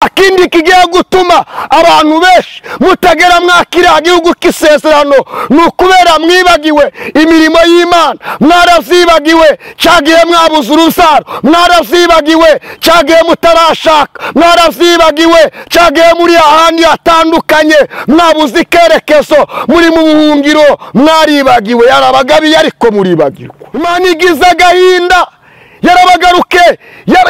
Akindi kigiye gutuma abantu benshi mutagera mwakira igihugu k'isezerano ni ukubera mwibagiwe imirimo y'Imana, mwarazibagiwe cyagiye mwabuze urubyaro, mwarazibagiwe cyagiye mutarashaka, mwarazibagiwe cyagiye muri ahandi hatandukanye, mwabuze ikerekezo, muri mu buhungiro, mwaribagiwe. Yarabagabiye ariko muribagirwa. Imana igize agahinda, yarabagaruke,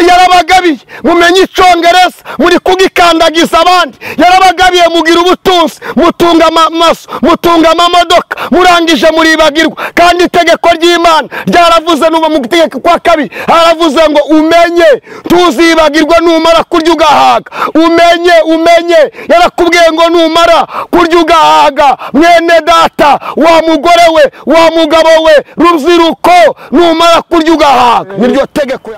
yarabagabiye mumenye icongereza muri kugikandagiza abandi, yarabagabiye mugira ubutunzi, mutunga amaso, mutunga amamodoka, murangije muribagirwa. Kandi itegeko ry'Imana ryaravuze, nuba mu itegeko kwa kabiri haravuze ngo umenye tuzibagirwa numara kurya ugahaga. Umenye, umenye, yarakubwiye ngo numara kurya ugahaga, mwene data, wa mugore we, wa mugabo we, rubyiruko, numara kurya ugahaga. Niryo tegeko.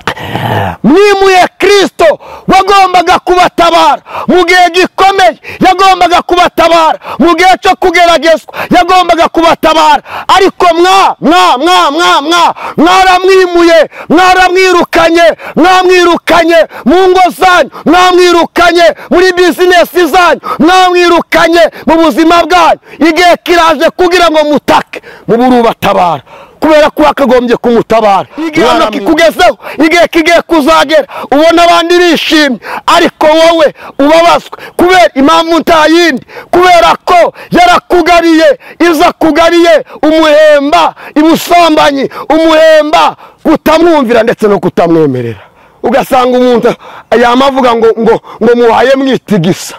Mwimuye Kristo wagombaga kubatabara mu gihe gikomeye, yagombaga kubatabara mu gihe cyo kugeragezwa, yagombaga kubatabara, ariko mwa mwa mwa mwa mwa mwaramwimuye, mwaramwirukanye, mwamwirukanye mu ngo zanyu, mwamwirukanye muri bizinesi zanyu, mwamwirukanye mu buzima bwanyu. Igihe kiraje kugira ngo mutake muburubatabara, kubera ko wakagombye kumutabara. Igihano kikugezeho, igihe kigiye kuzagera ubona abandi bishimye ariko wowe ubabazwe kubera impamvu nta yindi, kubera ko yarakugariye, iza kugariye umuhemba ibusambanyi, umuhemba kutamwumvira ndetse no kutamwemerera. Ugasanga umuntu yamavuga ngo ngo ngo muhaye mwitigisa,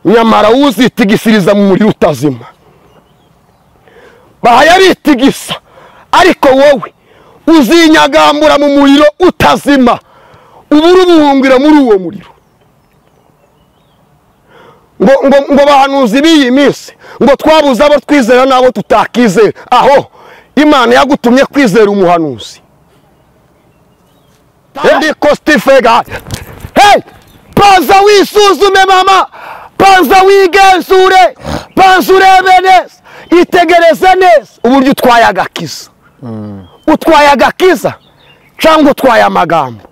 nyamara uzitigisiriza mu muriro utazima. Bahaye aritigisa, ariko wowe uzinyagambura mu muriro utazima, ubura ubuhungira muri uwo muriro. Ngo ngo ngo bahanuzi b'iyi minsi ngo twabuze abo twizera n'abo tutakizera. Aho Imana yagutumye kwizera umuhanuzi. Kandi kostifega. Hey, banza wisuzume mama, banza wigenzure, banza urebe neza, itegereze neza uburyo utwaye agakiza. Utwaye agakiza cyangwa utwaye amagambo,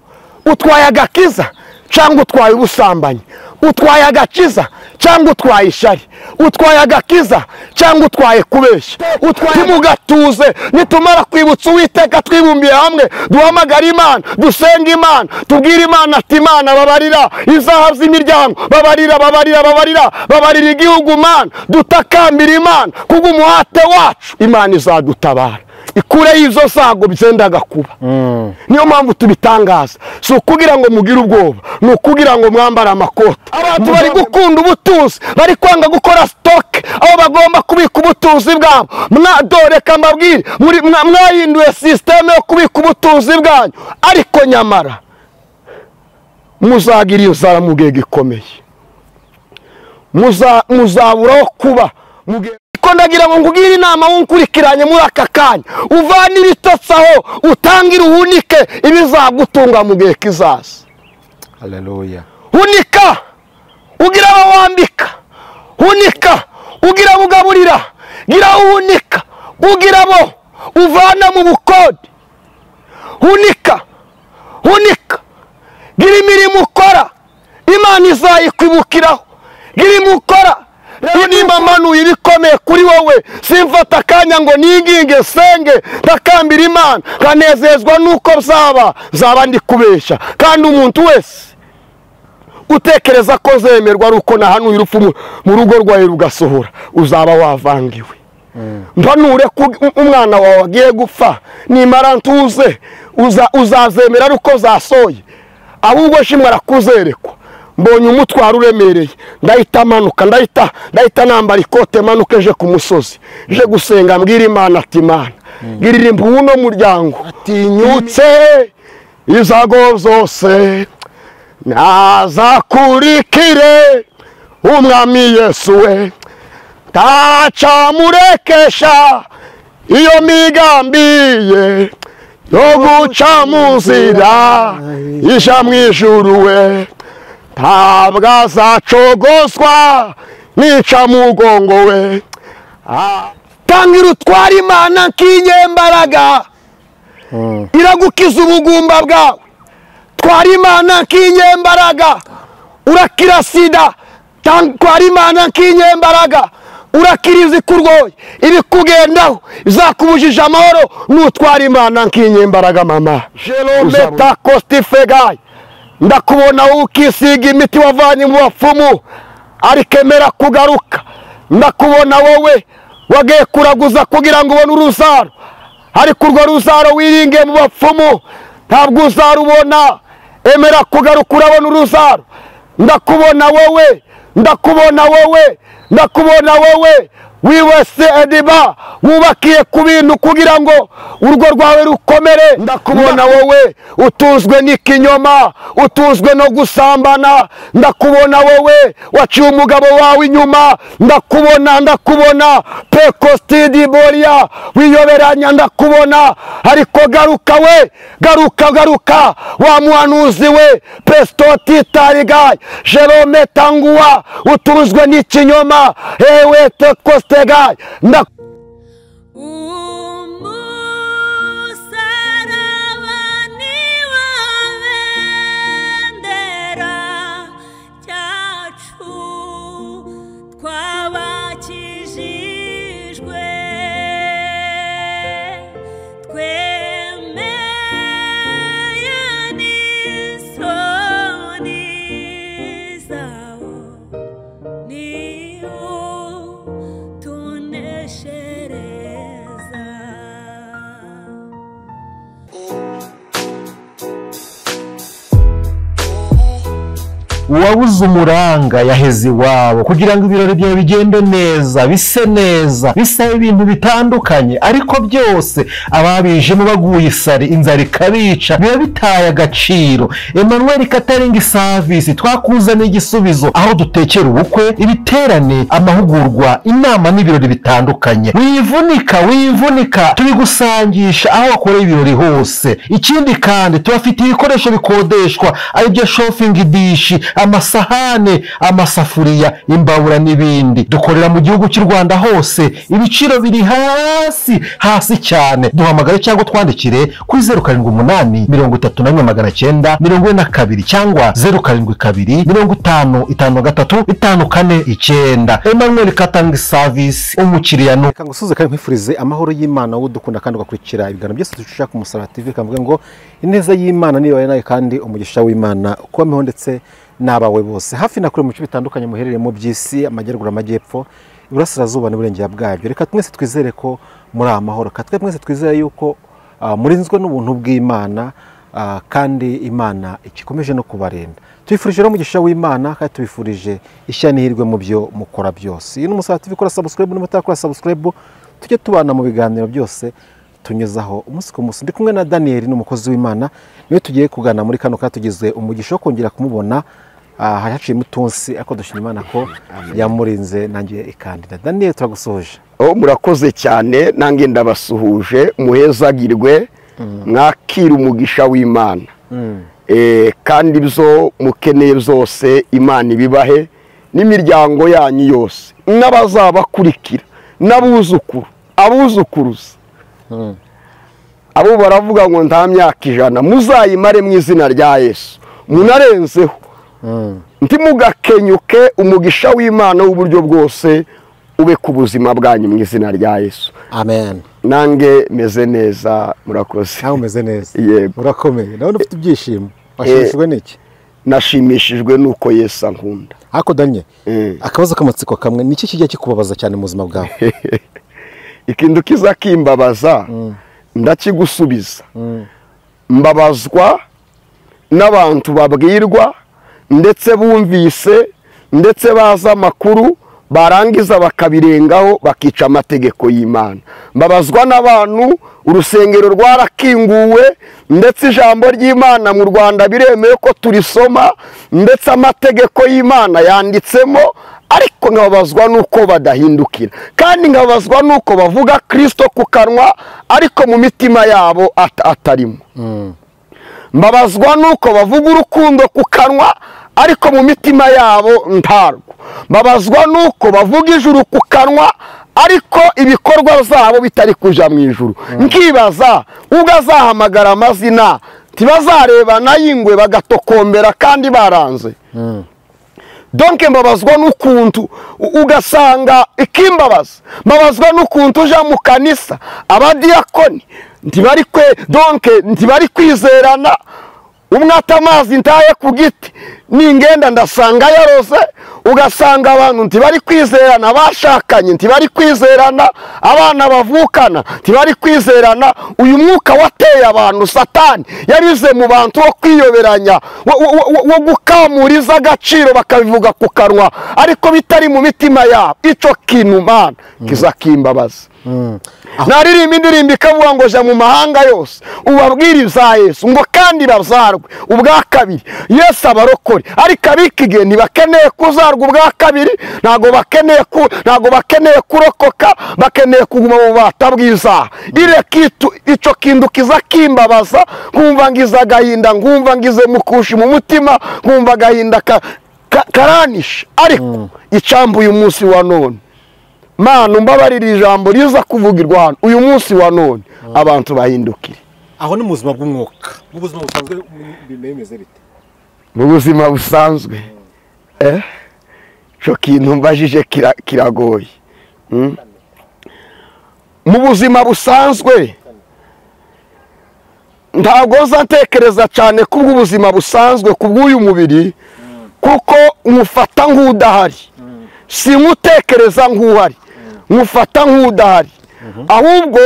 utwaye agakiza cyangwa utwaye ubusambanyi, utwaye agakiza cyangwa utwaye ishari, utwaye agakiza cyangwa utwaye kubeshya. Utwaye mugatuze. Nitumara kwibutsa Uwiteka twibumbiye hamwe, duhamagara Imana, dusenga Imana, tubwire Imana ati Imana babarira izaha z'imiryango, babarira, babarira, babarira, babarira igihugu Imana, dutakambira Imana kubw'umuhate wacu, Imana izadutabara ikure izo sago byendaga kuba. Niyo mpamvu tubitangaza, si ukugira ngo mugire ubwoba, ni ukugira ngo mwambare amakote. Abantu bari gukunda ubutunzi, bari kwanga gukora stock aho bagomba kubika ubutunzi bwabo. Mwadoreka mbabwire, mwahinduye systeme yo kubika ubutunzi bwanyu, ariko nyamara muzagira iyo zara mu gihe gikomeye, muzaburaho kuba mu gihe. Ndagira ngo ngugire inama wunkurikiranye muri aka kanya, uvane ibitotsi aho, utangire uhunike ibizagutunga mu gihe kizaza. Haleluya. Hunika ugira abo wambika, hunika ugira abo ugaburira, gira uhunika ugira abo uvana mu bukode, hunika, hunika, gira imirimo ukora, Imana izayikwibukiraho, gira imirimo ukora. Rero nimba manuye ibikomeye kuri wowe, simfata akanya ngo ninginge senge ntakambira Imana nkanezezwa nuko byaba, zaba ndi kubeshya. Kandi umuntu wese utekereza ko zemerwa ari uko nahanuye urupfu mu rugo rwawe rugasohora, uzaba wavangiwe. Mpanure ko umwana wawe agiye gupfa, nimara ntuze uzazemera ari uko zasoye, ahubwo shimwe arakuzerekwa. Mbonye umutwaro uremereye, ndahita manuka, ndahita nambara ikote manuka eje ku musozi, je gusenga mbwira Imana ati Imana girira impuhwe uno muryango, atinyutse izago zose nazakurikire umwami Yesu we, tacamurekesha iyo migambi ye yo guca mu nzira ija mu ijuru we, ntabwo azacogozwa nica mugongo we. Tangira utwara Imana nk'inyembaraga, iragukiza ubugumba bwawe. Twara Imana nk'inyembaraga, Urakira sida, twara Imana nk'inyembaraga. Urakira izikurwoye, ibikugendaho, izakubujije amahoro, nutwara Imana nk'inyembaraga mama. Jerome Kostifegai, ndakubona ukisiga imiti wavanye mu bapfumu, arikemera kugaruka. Ndakubona wowe wagiye kuraguza kugira ngo ubone uruzaro, ariko urwo ruzaro wiringe mu bapfumu ntabwo uzarubona. Emera kugaruka urabona uruzaro. Ndakubona wowe, ndakubona wowe, ndakubona wowe wiwese ediba wubakiye ku bintu kugira ngo urwo rwawe rukomere. Ndakubona wowe utuzwe n'ikinyoma, utuzwe no gusambana. Ndakubona wowe waciye umugabo wawe inyuma. Ndakubona, ndakubona pekostidi boria wiyoberanya. Ndakubona, ariko garuka we, garuka, garuka wa muhanuzi we pestoti tarigai Jerome Tangua, utuzwe n'ikinyoma ewe tekoste. Uwabuze umuranga yaheze iwabo kugira ngo ibirori byawe bigende neza, bise neza, bisaba ibintu bitandukanye, ariko byose ababijemo baguye isari, inzara ikabica, biba bitaye agaciro. Emmanuel Catering Service twakuzaniye igisubizo, aho dutekera ubukwe, ibiterane, amahugurwa, inama n'ibirori bitandukanye. Wivunika, wivunika, tubigusangisha aho wakoreye ibirori hose. Ikindi kandi tubafitiye ibikoresho bikodeshwa, aribyo shopping dish, amasahane, amasafuriya, imbabura n'ibindi. Dukorera mu gihugu cy'u Rwanda hose, ibiciro biri hasi hasi cyane. Duhamagare cyangwa twandikire kuri 078 31 942 cyangwa 072 50 53 549. Emmanuel Catering Service, umukiriya no reka ngusuze kandi nkwifurize amahoro y'Imana wowe udukunda kandi ugakurikira ibiganiro byose ducisha ku Musaraba TV. Kavuga ngo ineza y'Imana niyo nayo kandi umugisha w'Imana ukomeho ndetse n'abawe bose hafi na kure mu bice bitandukanye muherereye mu by'isi, amajyaruguru, amajyepfo, iburasirazuba n'uburengera bwabyo. Reka twese twizere ko muri amahoro, katwe mwese twizere yuko murinzwe n'ubuntu bw'Imana, kandi Imana ikikomeje no kubarinda. Tubifurije umugisha w'Imana kandi tubifurije ishya n'ihirwe mu byo mukora byose. Iyi ni Umusaraba TV, kora subscribe n'umutakora subscribe, tujye tubana mu biganiro byose tunyuzaho umunsi ku munsi. Ndi kumwe na Daniel, ni umukozi w'Imana, niwe tugiye kugana muri kano katugize umugisha wo kongera kumubona. Haciye mutunsi ariko dushima Imana ko yamurinze nanjye ikandida. Daniel, turagusuhuje. Oh, murakoze cyane, nanjye ndabasuhuje, muhezagirwe, mwakira umugisha w'Imana. Kandi ibyo mukeneye byose Imana ibibahe n'imiryango yanyu yose, n'abazabakurikira, n'abuzukuru, abuzukuruza. Abo baravuga ngo nta myaka 100 muzayimare mu izina rya Yesu, munarenzeho. Ntimugakenyuke, umugisha w'Imana w'uburyo bwose ube ku buzima bwanyu mu izina rya Yesu. Amen. Nange meze neza, murakoze. Nawe umeze neza. Yego. Urakomeye. Nawe ufite ibyishimo. Washimishijwe n'iki? Nashimishijwe nuko Yesu ankunda. Ariko Daniel, akabazo k'amatsiko kamwe, niki kijya kikubabaza cyane mu buzima bwawe? Ikintu kiza kimbabaza ndakigusubiza. Mbabazwa n'abantu babwirwa ndetse bumvise ndetse baza amakuru barangiza bakabirengaho bakica amategeko y'Imana. Mbabazwa n'abantu urusengero rwarakinguwe ndetse ijambo ry'Imana mu Rwanda biremewe ko turisoma ndetse amategeko y'Imana yanditsemo, ariko nkabazwa nuko badahindukira, kandi nkabazwa nuko bavuga Kristo ku kanwa ariko mu mitima yabo atarimo. Mbabazwa nuko bavuga urukundo ku kanwa ariko mu mitima yabo ntarwo. Mbabazwa nuko bavuga ijuru ku kanwa ariko ibikorwa zabo bitari kuja mu ijuru. Nkibaza ubwo azahamagara amazina tibazarebana y'ingwe bagatokombera kandi baranze. Donke mbabazwa n'ukuntu ugasanga ikimbabaza, mbabazwa n'ukuntu uja mu kanisa abadiyakoni ntibari kwe, donke ntibari kwizerana. Umwe ata amazi ntaye ku giti, ningenda ndasanga yaroze. Ugasanga abantu ntibari kwizerana, bashakanye ntibari kwizerana, abana bavukana ntibari kwizerana. Uyu mwuka wateye abantu, Satani yarize mu bantu wo kwiyoberanya, wo gukamuriza agaciro bakabivuga ku kanwa ariko bitari mu mitima yabo. Ico kintu Mana kizakimbabaza. Naririmba indirimbo ikavuga ngo jya mu mahanga yose ubabwire ibya Yesu, ngo kandi bazarwe ubwa kabiri, Yesu abarokore. Ariko abiki gihe ntibakeneye kuzarwa ubwa kabiri, ntago bakeneye kurokoka, bakeneye kuguma mu bubata bw'izaha. Ico kintu kizakimbabaza, nkumva ngize agahinda, nkumva ngize mukushi mu mutima, nkumva agahinda karanisha. Ariko icambuye umunsi wa none, Mana umbabarira ijambo riza kuvugirwa hano uyu munsi wa none, abantu bahindukire. Aho ni mu buzima bw'umwuka, mu buzima busanzwe bimeze bite? Mu buzima busanzwe cyo kintu mbajije kiragoye. Mu buzima busanzwe ntabwo ntekereza cyane kubw'ubuzima busanzwe kubw'uyu mubiri, kuko umufata nk'udahari, simutekereza nk'uhari, mufata nk'udahari. Ahubwo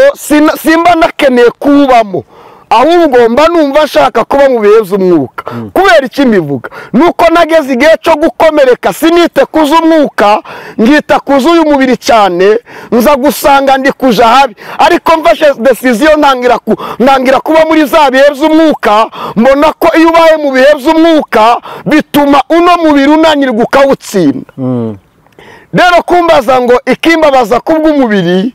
simba nakeneye kubamo, ahubwo mba numva nshaka kuba mu bihe by'umwuka. Kubera iki mbivuga? Nuko nageze igihe cyo gukomereka, sinite kuz'umwuka, ngita kuz'uyu mubiri cyane, nza gusanga ndi kuja habi. Ariko mfashe decision ntangira kuba muri za bihe by'umwuka, mbona ko iyo ubaye mu bihe by'umwuka bituma uno mubiri unanirwa ukawutsinda. Rero kumbaza ngo ikimbabaza kubw'umubiri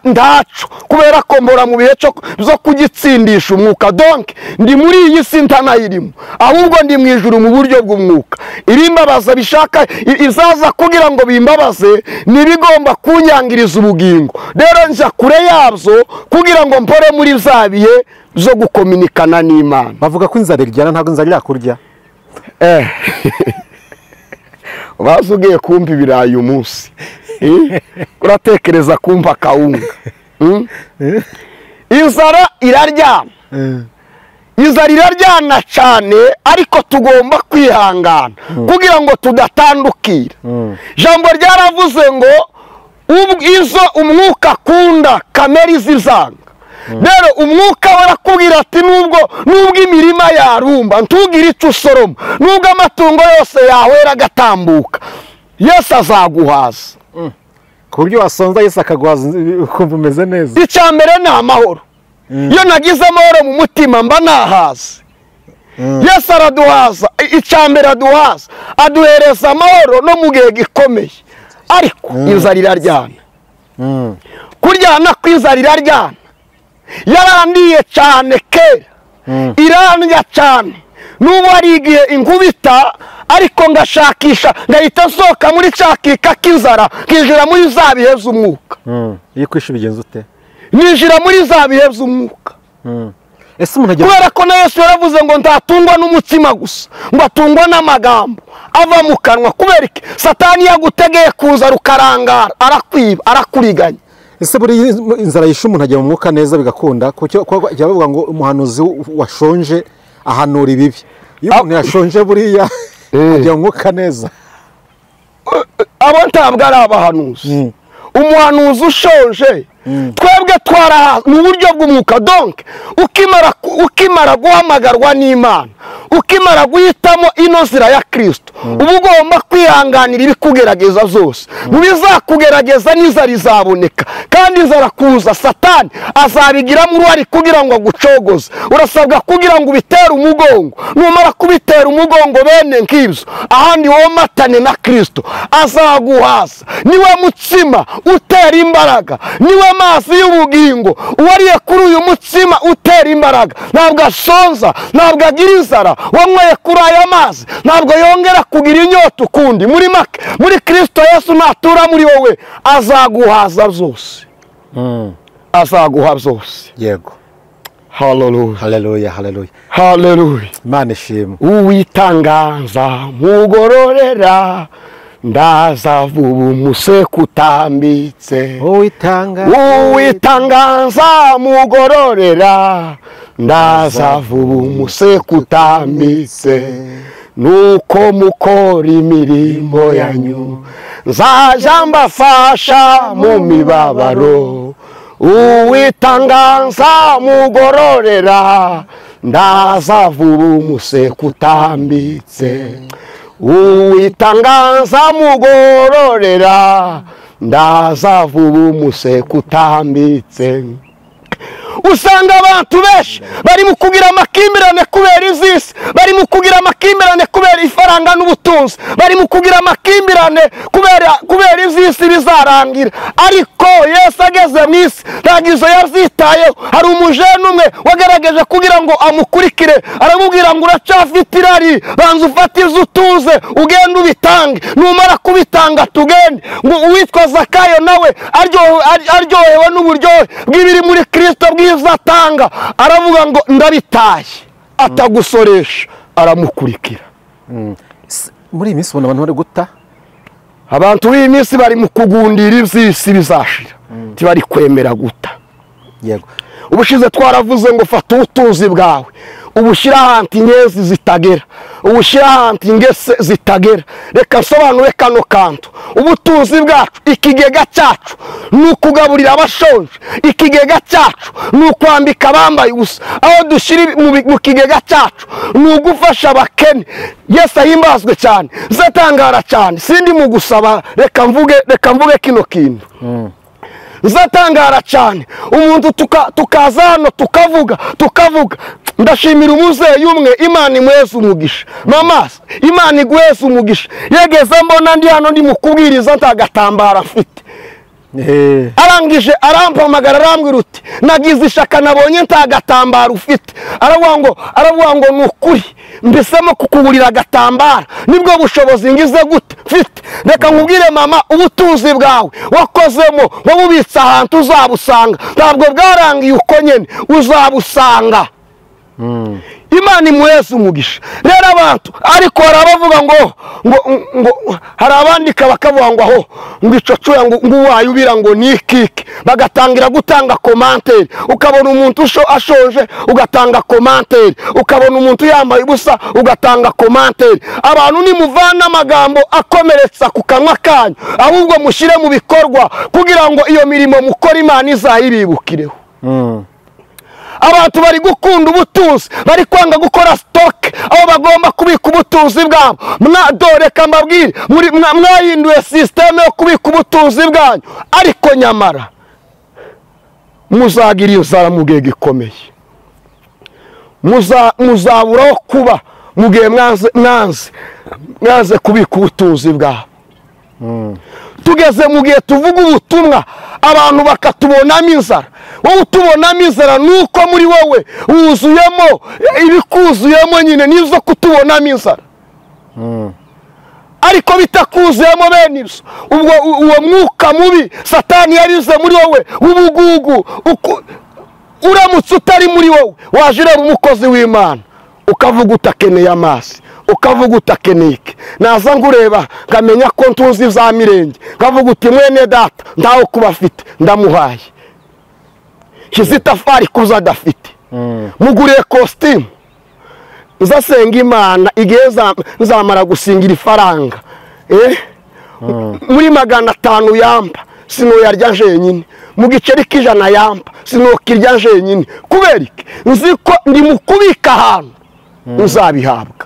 ndaco, kubera ko mbora mu bihe zo kugitsindisha umwuka. Donc ndi muri iyi si ntanayirimo, ahubwo ndi mu ijuru mu buryo bw'umwuka. Ibimbabaza bishaka izaza kugira ngo bimbabaze nibigomba kunyangiriza ubugingo. Rero nja kure yabyo kugira ngo mpore muri za bihe zo gukominikana n'Imana. Bavuga ko inzara iryana, ntabwo inzara irakurya. Baza ugiye kumpa ibirayi umunsi, uratekereza kumpa kawunga. Inzara iraryana, inzara iraryana cyane, ariko tugomba kwihangana kugira ngo tudatandukira. Jambo ryaravuze ngo izo umwuka akunda kamere izizanga. Rero umwuka warakubwira ati nubwo imirima yarumba ntugire icyo usoroma, nubwo amatungo yose yahwera agatambuka, Yesu azaguhaza. Ku buryo wasonza Yesu akaguhaza ukumva umeze neza. Icya mbere ni amahoro. Iyo nagize amahoro mu mutima mba nahaze. Yesu araduhaza. Icya mbere aduhaza, aduhereza amahoro no mu gihe gikomeye. Ariko inzara iraryana. Kuryana kw'inzara iraryana. Yarandiye cyane kera, irandya cyane. N'ubu hari igihe inkubita, ariko ngashakisha ngahita nsohoka muri cya kika k'inzara nkinjira muri za bihe by'umwuka. Iyo kwisha ubigenza ute? Ninjira muri za bihe by'umwuka. Ese umuntu agira Kubera ko na Yesu yaravuze ngo ntatungwa n'umutsima gusa, ngo atungwa n'amagambo ava mu kanwa. Kubera iki? Satani yagutegeye kuza rukarangara, arakwiba, arakuriganya. Ese buri inzara yishe umuntu ajya mu mwuka neza bigakunda? Kuko bavuga ngo umuhanuzi washonje ahanura ibibi. Iyo umuntu yashonje buriya ajya mu mwuka neza. Abo ntabwo ari abahanuzi. Umuhanuzi ushonje, twebwe twarahaza mu buryo bw'umwuka. Donc ukimara guhamagarwa n'Imana, ukimara guhitamo ino nzira ya Kristo, uba ugomba kwihanganira ibikugerageza zose. Mu bizakugerageza n'inzara izaboneka, kandi inzara kuza Satani azabigiramo uruhare kugira ngo agucogoze. Urasabwa kugira ngo ubitere umugongo. Numara kubitera umugongo bene nk'ibyo, ahandi womatane na Kristo azaguhaza. Niwe mutsima utera imbaraga, niwe mazi y'ubugingo. Uwariye kuri uyu mutsima utera imbaraga ntabwo asonza, ntabwo agira inzara. Wanyweye kuri aya mazi ntabwo yongera kugira inyota ukundi. Muri make, muri Kristo Yesu natura muri wowe azaguhaza byose, azaguha byose. Yego. Haleluya. Haleluya, haleluya. Haleluya. Imana ishimwe. Uwitangaza mugororera ndaza vuba umuseke utambitse. Uwitangaza mugororera ndaza vuba umuseke utambitse. Nuko mukora imirimo yanyu nzaja mbafasha mu mibabaro. Uwitangaza mugororera ndaza vuba umuseke utambitse. Uwitangaza mugororera ndaza vuba umuseke utambitse. Usanga abantu benshi bari mu kugira amakimbirane kubera izisi, bari mu kugira amakimbirane kubera ifaranga n'ubutunzi, bari mu kugira amakimbirane kubera izisi bizarangira. Ariko Yesu ageze mu isi ntabwo izo yazitayeho. Hari umujene umwe wagerageje kugira ngo amukurikire, aramubwira ngo uracyafite irari, banza ufate izo utuze ugende ubitange, numara kubitanga tugende. Ngo uwitwa Zakayo nawe aryohewe n'uburyohe bw'ibiri muri Kristo bwiza atanga, aravuga ngo ndabitaye, atagusoresha, aramukurikira. Muri iyi minsi ubona abantu bari guta, abantu b'iyi minsi bari mu kugundira iby'isi bizashira, ntibari kwemera guta. Yego. Ubushize twaravuze ngo fata ubutunzi bwawe ubushyira ahantu ingezi zitagera, ubushyira ahantu ingese zitagera. Reka nsobanure kano kantu. Ubutunzi bwacu, ikigega cyacu ni ukugaburira abashonje, ikigega cyacu ni ukwambika abambaye ubusa. Aho dushyira mu kigega cyacu ni ugufasha abakene. Yesu ahimbazwe cyane. Zatangara cyane, sindi mu gusaba, reka mvuge kino kintu. Zatangara cyane umuntu tukaza hano tukavuga. Ndashimira umuzeyi umwe, Imana imweze umugisha. Mama, Imana igweze umugisha. Yegeze mbona ndi hano ndi mukubwiriza ntagatambara mfite. Arangije arampamagara arambwira uti nagize ishaka nabonye ntagatambara ufite. Aravuga ngo ni ukuri mbisemo kukugurira agatambara, nibwo bushobozi ngize gute mfite. Reka nkubwire mama, ubutunzi bwawe wakozemo wabubitse ahantu uzabusanga, ntabwo bwarangiye uko nyene uzabusanga. Imana imuheze umugisha. Rero abantu ariko hari abavuga ngo hari abandika bakavuga ngo aho ngo ico cuya ngo wayubira ngo ni ikiki, bagatangira gutanga commentaire. Ukabona umuntu ashonje ugatanga commentaire, ukabona umuntu yambaye ubusa ugatanga commentaire. Abantu nimuvana amagambo akomeretsa ku kanwa kanyu, ahubwo mushyire mu bikorwa kugira ngo iyo mirimo mukora Imana izayibibukireho. Abantu bari gukunda ubutunzi, bari kwanga gukora stock aho bagomba kubika ubutunzi bwabo. Dore mbabwire, mwahinduye systeme yo kubika ubutunzi bwanyu, ariko nyamara muzagira inzara mu gihe gikomeye, muzaburaho kuba mu gihe mwanze kubika ubutunzi bwabo. Tugeze mu gihe tuvuga ubutumwa abantu bakatubonamo inzara. Wowe utubonamo inzara nuko muri wowe wuzuyemo ibikuzuyemo nyine nizo kutubonamo inzara. Ariko bitakuzuyemo bene ibyo, ubwo uwo mwuka mubi Satani yarize muri wowe w'ubugugu, uramutse utari muri wowe waje ureba umukozi w'Imana ukavuga utakeneye amazi, ukavuga utakenike. Naza ngureba nkamenya ko ntuzi za mirenge, nkavuga uti mwene data ntaho kuba afite ndamuhaye, kizitafari kuza adafite, muguriye costume. Nzasenga Imana igihe nzamara gusingira ifaranga muri 500 yampa sinoyarya jenyine, mu giceri k'ijana yampa sinokirya jenyine. Kubera iki? Nzi ko ndi mu kubika ahantu nzabihabwa,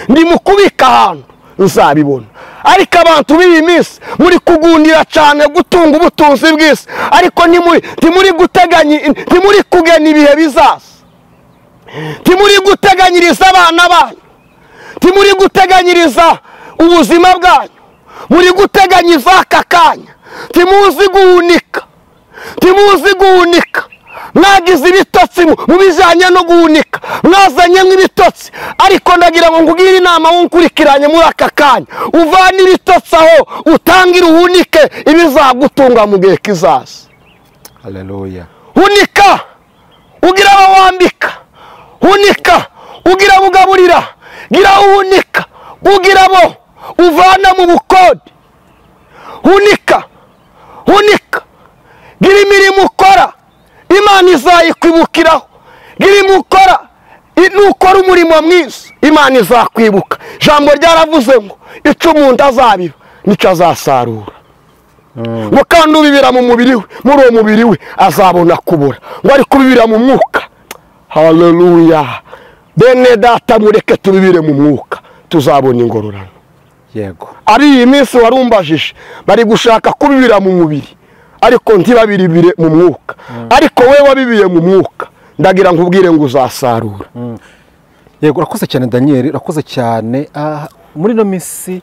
ndi mu kubika ahantu nzabibona. Ariko abantu b'iyi minsi muri kugundira cyane gutunga ubutunzi bw'isi, ariko ntimuri guteganya, ntimuri kugena ibihe bizaza, ntimuri guteganyiriza abana banyu, ntimuri guteganyiriza ubuzima bwanyu, muri guteganyiza aka kanya. Ntimuzi guhunika, ntimuzi guhunika. Mwagize ibitotsi mu bijyanye no guhunika, mwazanye nk'ibitotsi. Ariko ndagira ngo nkugire inama wunkurikiranye muri aka kanya, uvane ibitotsi aho utangire uhunike ibizagutunga mu gihe kizaza. Haleluya. Hunika ugira abo wambika, hunika, ugira abo ugaburira, gira abo uhunika, ugira abo uvana mu bukode, hunika, hunika, gira imirimo ukora, Imana izayikwibukiraho, gira imirimo ukora, nukora umurimo mwiza Imana izakwibuka. Ijambo ryaravuze ngo icyo umuntu azabiba nicyo azasarura, ngo kandi ubibira mu mubiri we, muri uwo mubiri we azabona kubura, ngo ari kubibira mu mwuka. Haleluya! Bene data, mureke tubibire mu mwuka, tuzabona ingororano. Yego. Ari iyi minsi warumbajije bari gushaka kubibira mu mubiri, ariko ntibabiribire mu mwuka. Ariko we wabibiye mu mwuka, ndagira nkubwire ngo uzasarura. Yego, urakoze cyane Daniel, urakoze cyane. Muri no minsi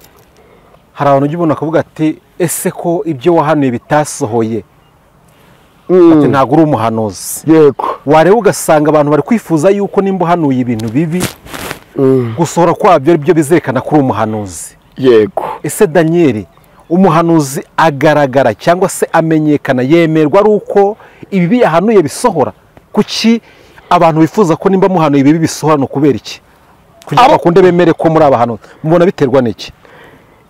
hari abantu ujya ubona akavuga ati ese ko ibyo wahanuye bitasohoye, ati ntabwo uri umuhanuzi. Yego. Wareba ugasanga abantu bari kwifuza yuko nimba uhanuye ibintu bibi, gusohora kwabyo ari byo bizerekana ko uri umuhanuzi. Yego. Ese Daniel, umuhanuzi agaragara cyangwa se amenyekana, yemerwa ari uko ibibi yahanuye bisohora? Kuki abantu bifuza ko nimba muhanuye ibibi bisohora, no kubera iki? Kugira ngo bakunde bemere ko muri abahanuzi, mubona biterwa n'iki?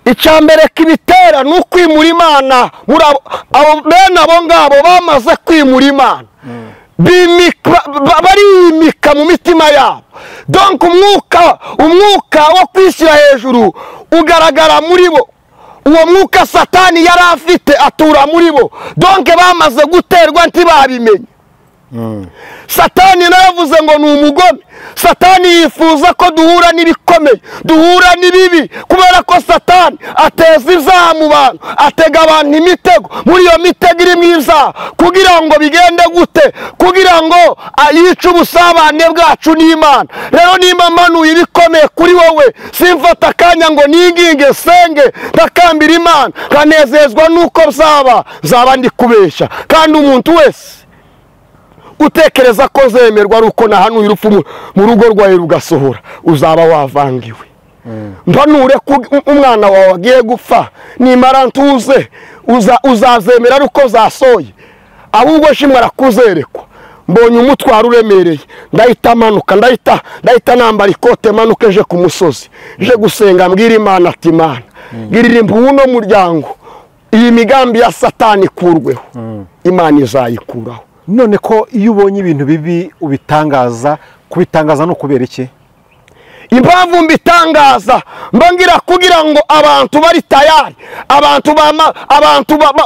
Icya mbere kibitera ni ukwimura Imana. Muri abo bene abo ngabo bamaze kwimura Imana, barimika mu mitima yabo. Donc umwuka wo kwishyira hejuru ugaragara muri bo. Uwo mwuka Satani yari afite atura muri bo. Donc bamaze guterwa ntibabimenye. Satani nawe yavuze ngo ni umugome. Satani yifuza ko duhura n'ibikomeye, duhura n'ibibi, kubera ko Satani ateza ibyaha mu bantu, atega abantu imitego. Muri iyo mitego irimo ibyaha, kugira ngo bigende gute? Kugira ngo yice ubusabane bwacu n'Imana. Rero nimba manuye ibikomeye kuri wowe, simfata akanya ngo ninginge senge ntakambira Imana, nkanezezwa nuko zaba ndi kubeshya. Kandi umuntu wese utekereza ko zemerwa ari uko nahanuye urupfu mu rugo rwawe rugasohora, uzaba wavangiwe. Mpanure ko umwana wawe agiye gupfa, nimara ntuze uzazemera ari uko zasoye, ahubwo shimwe arakuzerekwa. Mbonye umutwaro uremereye, ndahita manuka, ndahita nambara ikote manuka eje ku musozi, je gusenga, mbwira Imana ati Imana girira impuhwe uno muryango, iyi migambi ya Satani ikurweho. Imana izayikuraho. None ko iyo ubonye ibintu bibi ubitangaza, kubitangaza no kubera iki? Impamvu mbitangaza mbangira kugira ngo abantu bari tayari, abantu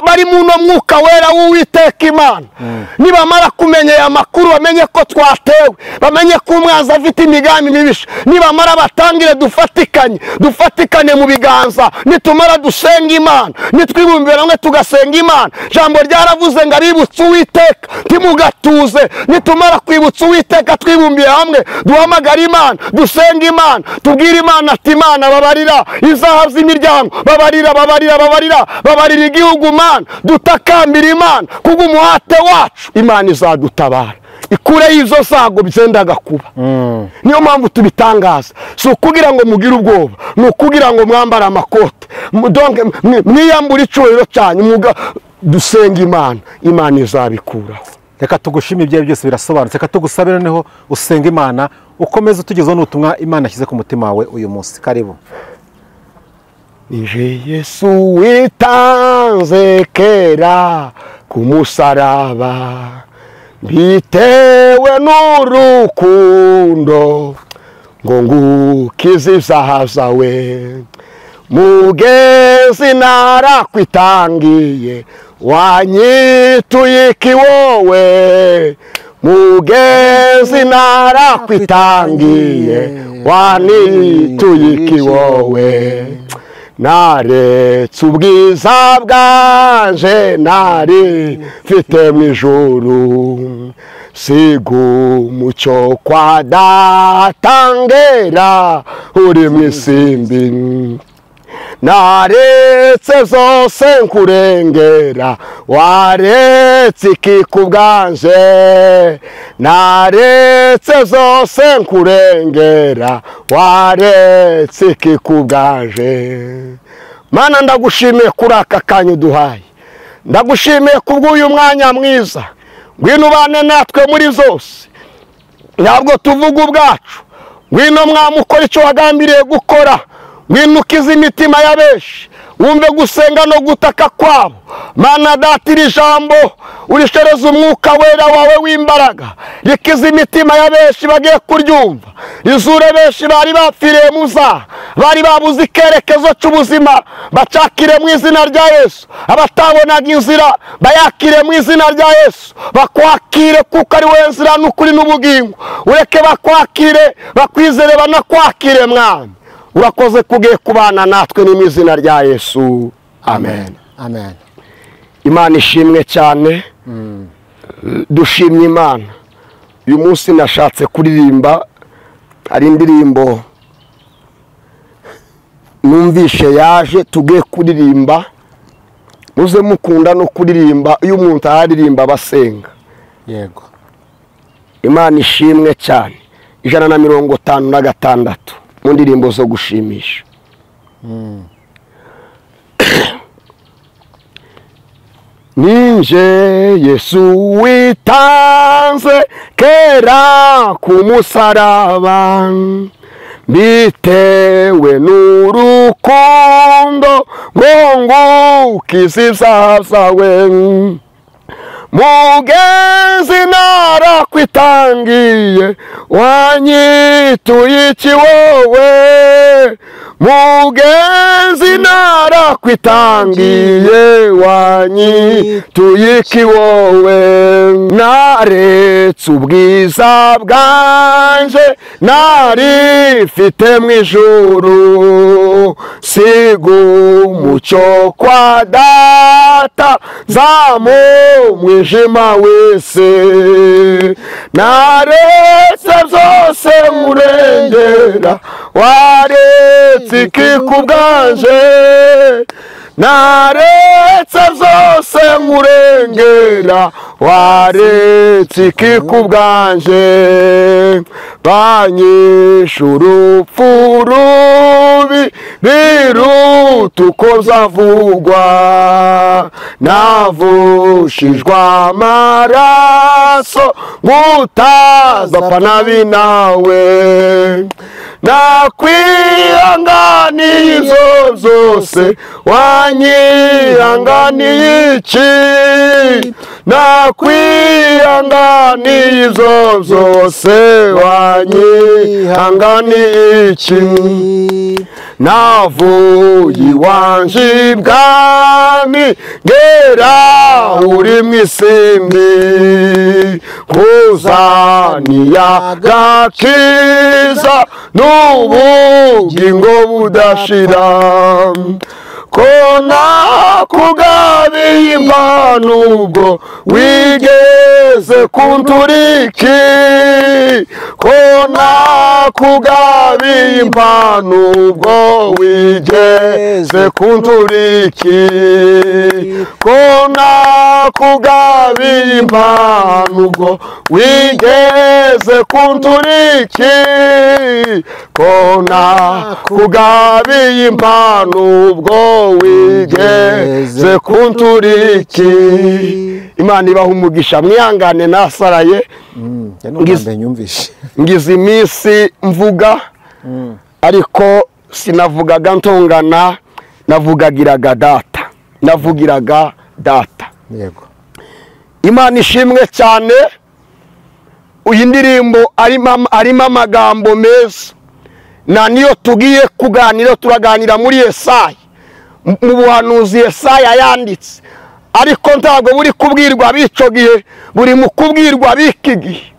bari mu no mwuka wera w'Uwiteka Imana, nibamara kumenya aya makuru bamenye ko twatewe, bamenye ko umwanzi afite imigambi mibisha, nibamara batangire dufatikanye mu biganza, nitumara dusenga Imana, nitwibumbira hamwe tugasenga Imana. Jambo ryaravuze ngo abibutse Uwiteka ntimugatuze. Nitumara kwibutsa Uwiteka twibumbiye hamwe, duhamagara Imana, dusenga Imana, tubwire Imana ati Imana babarira izaha z'imiryango, babarira babarira babarira babarira igihugu Mana, dutakambira Imana kubw'umuhate wacu, Imana izadutabara ikure izo sago byendaga kuba. Niyo mpamvu tubitangaza, si ukugira ngo mugire ubwoba, ni ukugira ngo mwambare amakote, donc mwiyambure icyubahiro cyanyu, dusenga Imana, Imana izabikuraho. Reka tugushime, ibyawe byose birasobanutse. Reka tugusabe noneho usenga Imana, ukomeze utugezeho n'ubutumwa Imana ashyize ku mutima wawe uyu munsi. Karibu. Nije Yesu witanze kera ku musaraba, bitewe n'urukundo ngo ngukize ibyaha byawe, mugezi narakwitangiye wanyituye iki wowe, mugezi narakwitangiye wanyituye iki wowe, naretse ubwiza bwanje nari mfite mu ijuru, siga umucyo kwa data ngera uri mu isimbi, naretse zose nkurengera waretse iki ku bwanje, naretse zose nkurengera waretse iki ku bwanje. Mana ndagushimiye kuri aka kanya uduhaye, ndagushimiye kubw'uyu mwanya mwiza, ngwino ubane natwe muri zose. Ntabwo tuvuga ubwacu. Ngwino mwami ukora icyo wagambiriye gukora, ngwino ukize imitima ya benshi, wumve gusenga no gutaka kwabo. Mana Data, iri jambo urishereza umwuka wera wawe w'imbaraga, rikize imitima ya benshi bagiye kuryumva, rizure benshi bari bapfiriye mu zaha, bari babuze ikerekezo cy'ubuzima, bacakire mu izina rya Yesu. Abatabonaga inzira bayakire mu izina rya Yesu, bakwakire kuko ari wowe nzira n'ukuri n'ubugingo. Ureke bakwakire, bakwizere, banakwakire Mwami. Urakoze kugiye kubana natwe ni mu izina rya Yesu, amen. Amen. Imana ishimwe cyane. Dushimye Imana. Uyu munsi nashatse kuririmba, hari indirimbo numvishe yaje tugiye kuririmba. Muze mukunda no kuririmba, iyo umuntu aririmba basenga. Yego. Imana ishimwe cyane. 156 mu ndirimbo zo gushimisha. Ninje Yesu witanze kera ku musaraba, bitewe n'urukundo ngo ngukize ibyaha byawe. Mugenzi narakwitangiye, wanyituye iki wowe? Mugenzi narakwitangiye, wanyituye iki wowe? Naretse ubwiza bwanje narifite mu ijuru, siga umucyo kwa Data, zamu mwijima wese. Naretse byose murengera, waretse iki ku bwanje? Naretse byose murengera, waretse iki ku bwanje? Banyishe urupfu rubi biruta uko byavugwa, navushijwe amaraso ngutazapfa nabi nawe. Nakwihanganiye izo zose, wanyihanganiye iki? Nakwihanganiye izo zose, wanyihanganiye iki? Navuye iwanje ibwami, ngera uri mu isimbi, nkuzaniye agakiza n'ubugingo budashira. Ko nakugabiye impano ubwo wigeze kunturiki, ko nakugabiye impano ubwo wigeze kunturiki, ko nakugabiye impano ubwo wigeze kunturiki, ko nakugabiye impano ubwo wigeze kunturiki. Imana ibaha umugisha. Mwihangane nasaraye, ngize iminsi mvuga, ariko sinavugaga ntongana, navugagiraga Data, navugiraga Data. Yego. Imana ishimwe cyane. Uyu ndirimbo arimo amagambo meza, na niyo tugiye kuganira, turaganira muri Yesaya, mu buhanuzi Yesaya yanditse, ariko ntabwo buri kubwirwa b'icyo gihe, buri mu kubwirwa b'iki gihe.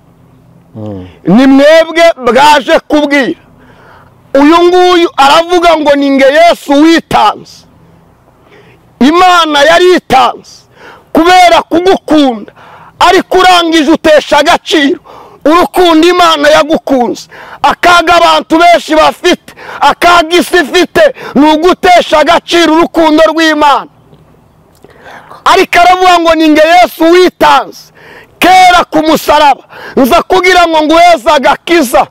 Ni mwebwe bwaje kubwira. Uyu nguyu aravuga ngo ni nge Yesu witanze. Imana yaritanze kubera kugukunda, ariko urangije utesha agaciro urukundo Imana yagukunze. Akaga abantu benshi bafite, akaga isi ifite, ni ugutesha agaciro urukundo rw'Imana. Ariko aravuga ngo ni nge Yesu witanze kera ku musaraba, nza kugira ngo nguheze agakiza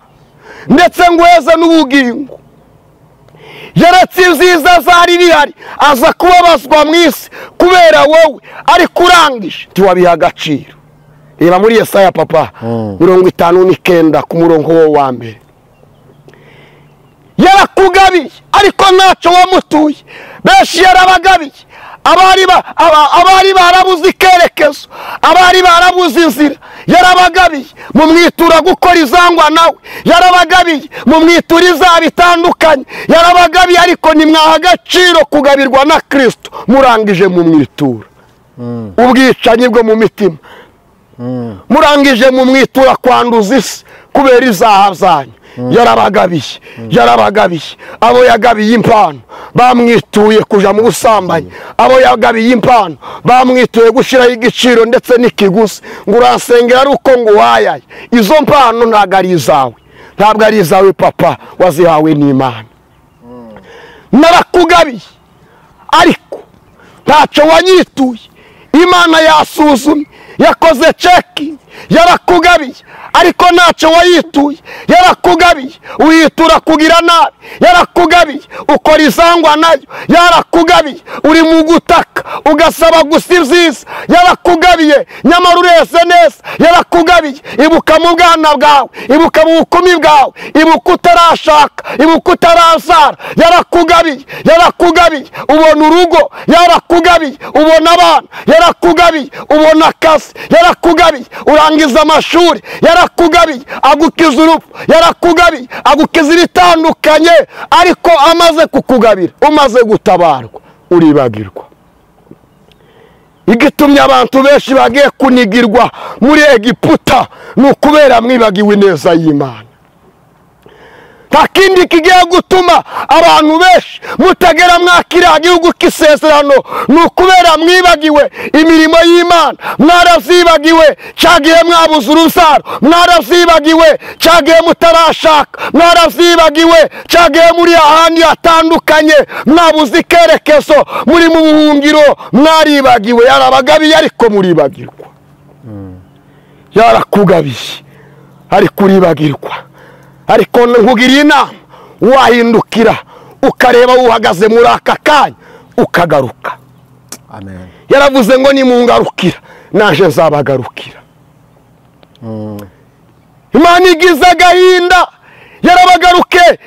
ndetse nguheze n'ubugingo. Yaretse ibyiza zari bihari, aza kubabazwa mu isi kubera wowe, ariko urangije ntiwabiha agaciro, Reba muri Yesaya papa 59 ku murongo wa mbere. Yarakugabiye ariko ntacyo wamutuye. Benshi yarabagabiye, abari barabuze ikerekezo, abari barabuze inzira, yarabagabiye mumwitura gukora izangwa nawe, yarabagabiye mumwitura izaba itandukanye, yarabagabiye ariko nimwaha agaciro kugabirwa na Kristo, murangije mumwitura ubwicanyi bwo mu mitima, murangije mumwitura kwanduza isi kubera izaha zanyu. Yarabagabiye, yarabagabiye. Abo yagabiye impano bamwituye kuja mu busambanyi, abo yagabiye impano bamwituye gushiraho igiciro ndetse n'ikiguzi, ngo urasengera ari uko ngo wayaye. Izo mpano ntabwo ari izawe, ntabwo ari izawe papa, wazihawe n'Imana. Narakugabiye ariko ntacyo wanyituye. Imana yasuzumye, yakoze checking, yarakugabiye ariko ntacyo wayituye. Yarakugabiye uyitura kugira nabi, yarakugabiye ukora izangwa nayo, yarakugabiye uri mu gutaka ugasaba gusa ibyiza, yarakugabiye nyamara ureze neza, yarakugabiye. Ibuka mu bwana bwawe, ibuka mu bukumi bwawe, ibuka utarashaka, ibuka utarazara, yarakugabiye, yarakugabiye ubona urugo, yarakugabiye ubona abana, yarakugabiye ubona akazi, yarakugabiye urangiza amashuri, yarakugabiye agukiza urupfu, yarakugabiye agukiza ibitandukanye. Ariko amaze kukugabira, umaze gutabarwa, uribagirwa. Igitumye abantu benshi bagiye kunigirwa muri Egiputa ni ukubera mwibagiwe neza y'Imana. Nta kindi kigiye gutuma abantu benshi mutagera mwakira gihugu k'isezerano ni ukubera mwibagiwe imirimo y'Imana. Mwarazibagiwe cyagiye mwabuze urubyaro, mwarazibagiwe cyagiye mutarashaka, mwarazibagiwe cyagiye muri ahandi hatandukanye, mwabuze ikerekezo, muri mu buhungiro, mwaribagiwe. Yarabagabiye ariko muribagirwa. Yarakugabiye ariko uribagirwa. Ariko nkugiriye inama, wahindukira ukareba uhagaze muri aka kanya ukagaruka. Amen. Yaravuze ngo nimungarukira naje nzabagarukira. Imana igize agahinda, yarabagaruke,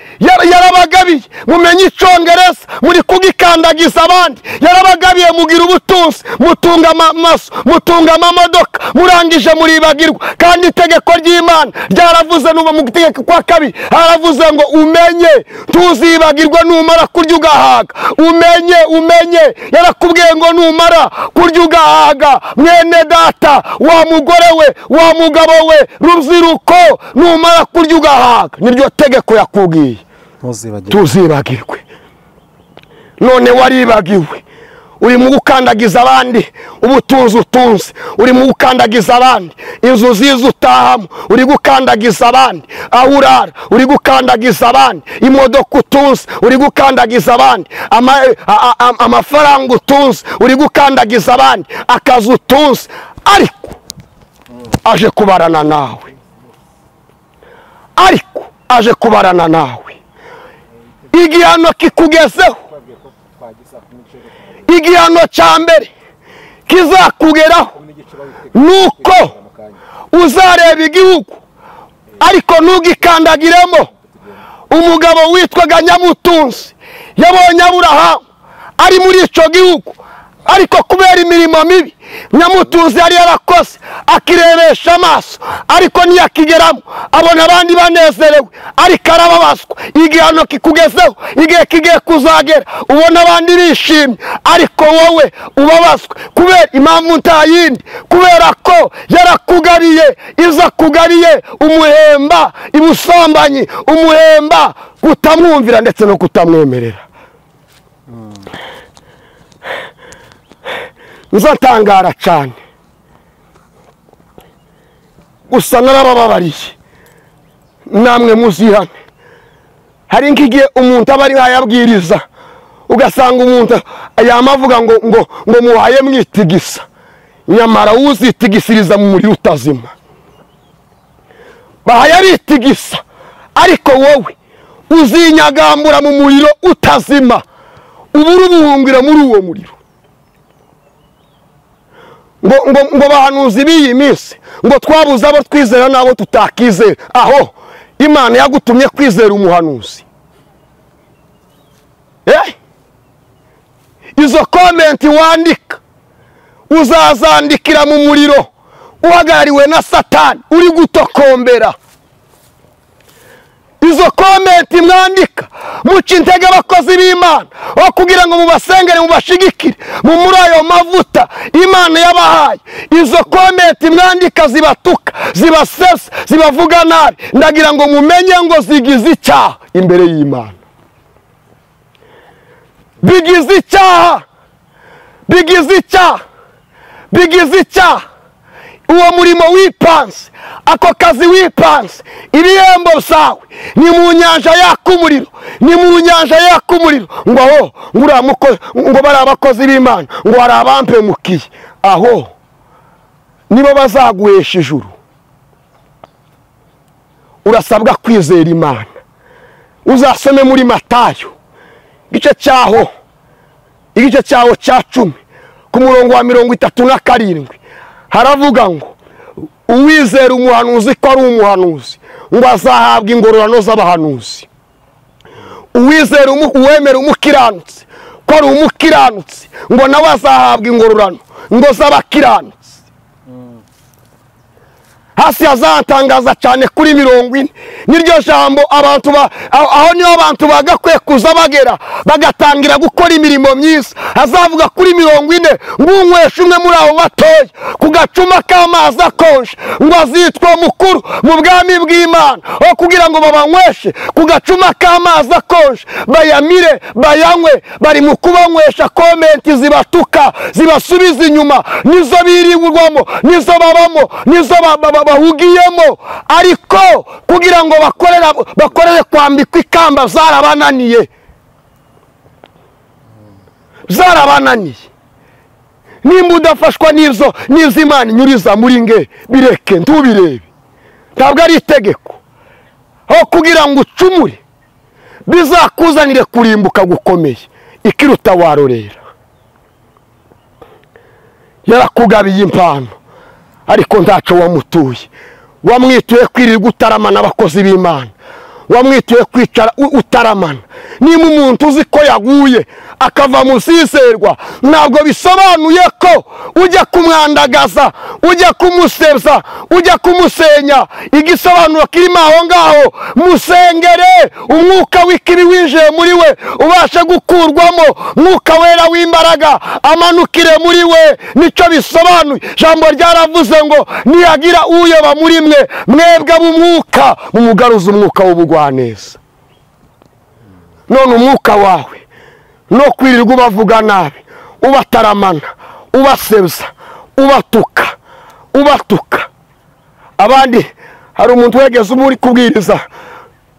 yarabagabiye mumenye icongereza muri kugikandagiza abandi, yarabagabiye mugira ubutunzi, mutunga amaso, mutunga amamodoka, murangije muribagirwa. Kandi itegeko ry'Imana ryaravuze, nuba mu itegeko kwa kabiri haravuze ngo umenye tuzibagirwa numara kurya ugahaga. Umenye, umenye, yarakubwiye ngo numara kurya ugahaga, mwene data, wa mugore we, wa mugabo we, rubyiruko, numara kurya ugahaga, niryo tegeko yakubwiye, tuzibagirwe. None waribagiwe, uri mu gukandagiza abandi ubutunzi utunze, uri mu gukandagiza abandi inzu ziza utahamo, uri gukandagiza abandi aho urara, uri gukandagiza abandi imodoka utunze, uri gukandagiza abandi amafaranga utunze, uri gukandagiza abandi akazi utunze, ariko aje kubarana nawe, ariko aje kubarana nawe. Igihano kikugezeho, igihano cya mbere kizakugeraho nuko uzareba igihugu ariko ntugikandagiremo. Umugabo witwaga Nyamutunzi yabonye Aburahamu ari muri icyo gihugu, ariko kubera imirimo mibi Nyamutunzi yari yarakoze akirebesha amaso, ariko ntiyakigeramo, abona abandi banezerewe ariko arababazwa. Igihano kikugezeho, igihe kigiye kuzagera ubona abandi bishimye ariko wowe ubabazwe kubera impamvu nta yindi, kubera ko yarakugabiye, iza kugabiye umuhemba ibusambanyi, umuhemba kutamwumvira ndetse no kutamwemerera. Nzatangara cyane gusa narabababariye, namwe muzihane. Hari nk'igihe umuntu aba ari yabwiriza ugasanga umuntu yamavuga ngo ngo ngo muhaye mwitigisa, nyamara uzitigisiriza mu muriro utazima. Bahaye aritigisa ariko wowe uzinyagambura mu muriro utazima, ubura ubuhungira muri uwo muriro. Ngo bahanuzi b'iyi minsi ngo twabuze abo twizera n'abo tutakizera. Aho Imana yagutumye kwizera umuhanuzi. Izo komenti wandika uzazandikira mu muriro uhagarariwe na Satani uri gutokombera. Izo komenti mwandika muca intege abakozi b'Imana aho kugira ngo mubasengere mubashigikire mu muri ayo mavuta Imana yabahaye. Izo komenti mwandika zibatuka, zibasesa, zibavuga nabi, ndagira ngo mumenye ngo zigize icyaha imbere y'Imana. Bigize icyaha, bigize icyaha, bigize icyaha. Uwo murimo wipanze, ako kazi wipanze, ibihembo byawe ni mu nyanja yaka umuriro, ni mu nyanja yaka umuriro. Ngo aho ngo bari abakozi b'Imana, ngo hari abampemukiye, aho nibo bazaguhesha ijuru. Urasabwa kwizera Imana. Uzasome muri Matayo igice cyaho, igice cyaho cya 10 ku murongo wa 37, haravuga ngo uwizera umuhanuzi ko ari umuhanuzi ngo azahabwa ingororano z'abahanuzi. Uwizera uwemera umukiranutsi ko ari umukiranutsi ngo nawe azahabwa ingororano ngo z'abakiranutsi. Hasi azatangaza cyane kuri 40 niryo jambo abantu aho niho abantu bagakwiye kuza bagera bagatangira gukora imirimo myiza. Azavuga kuri 40 ngo unywesha umwe muri abo batoya ku gacuma k'amazi akonje ngo azitwa mukuru mu bwami bw'Imana. Aho kugira ngo babanyweshe ku gacuma k'amazi akonje bayamire bayanywe, bari mu kubanywesha komenti zibatuka zibasubiza inyuma, nizo birirwamo, nizo babamo, nizo bahugiyemo. Ariko kugira ngo bakorere kwambikwa ikamba zarabananiye, zarabananiye. Nimba udafashwa n'izo Imana inyuriza muri nge, bireke ntubirebe, ntabwo ari itegeko. Aho kugira ngo ucumure bizakuzanire kurimbuka gukomeye, ikiruta warorera. Yarakugabiye impano ariko ntaco wamutuye. Wamwituye kwirirwa utaramana abakozi b'Imana, wamwituye kwicara utaramana. Niba umuntu uzi ko yaguye akava mu sizerwa, ntabwo bisobanuye ko ujya kumwandagaza, ujya kumusebya, ujya kumusenya. Igisobanuro kirimo aho ngaho, musengere umwuka w'ikibi winjiye muri we ubashe gukurwamo, mwuka wera w'imbaraga amanukire muri we. Nicyo bisobanuye. Jambo ryaravuze ngo niyagira uyoba muri mwe, mwebwe ab'umwuka mumugaruza umwuka w'ubugwaneza. None umwuka wawe no kwirirwa ubavuga nabi, ubataramana, ubasebya, ubatuka, ubatuka abandi. Hari umuntu wegeze muri kubwiriza,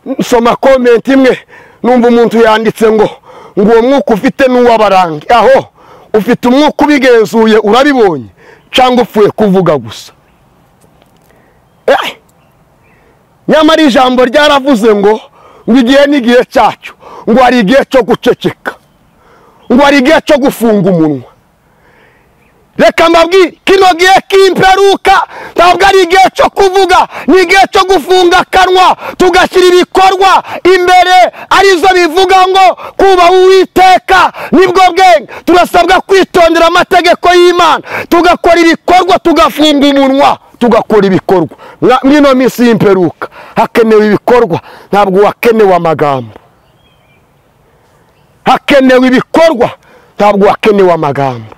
nsoma comment imwe numva umuntu yanditse ngo uwo mwuka ufite n'uwabarangi. Aho ufite umwuka ubigenzuye urabibonye cyangwa upfuye kuvuga gusa? Nyamara ijambo ryaravuze ngo igihe n'igihe cyacyo, ngo hari igihe cyo guceceka, ngo hari igihe cyo gufunga umunwa. Reka mbabwire, kino gihe k'imperuka ntabwo ari igihe cyo kuvuga, ni igihe cyo gufunga akanwa tugashyira ibikorwa imbere, arizo bivuga ngo kubaha Uwiteka nibwo bwenge. Turasabwa kwitondera amategeko y'Imana, tugakora ibikorwa, tugafunga umunwa, tugakora ibikorwa. Mwino minsi y'imperuka hakenewe ibikorwa, ntabwo hakenewe amagambo. Hakenewe ibikorwa, ntabwo hakenewe amagambo.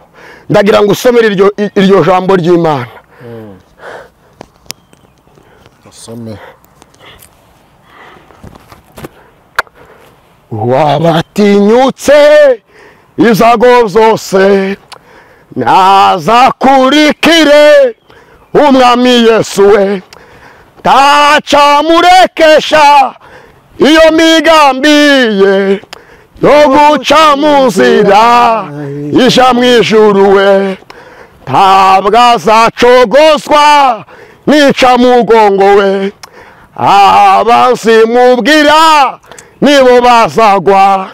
Ndagira ngo usomere iryo jambo ry'Imana. Usome. Wabatinyutse izago zose nazakurikire umwami Yesu we, tacamurekesha iyo migambi ye yo guca mu nzira ija mu ijuru we, ntabwo azacogozwa nica mugongo we, abanzi mubwira nibo bazagwa,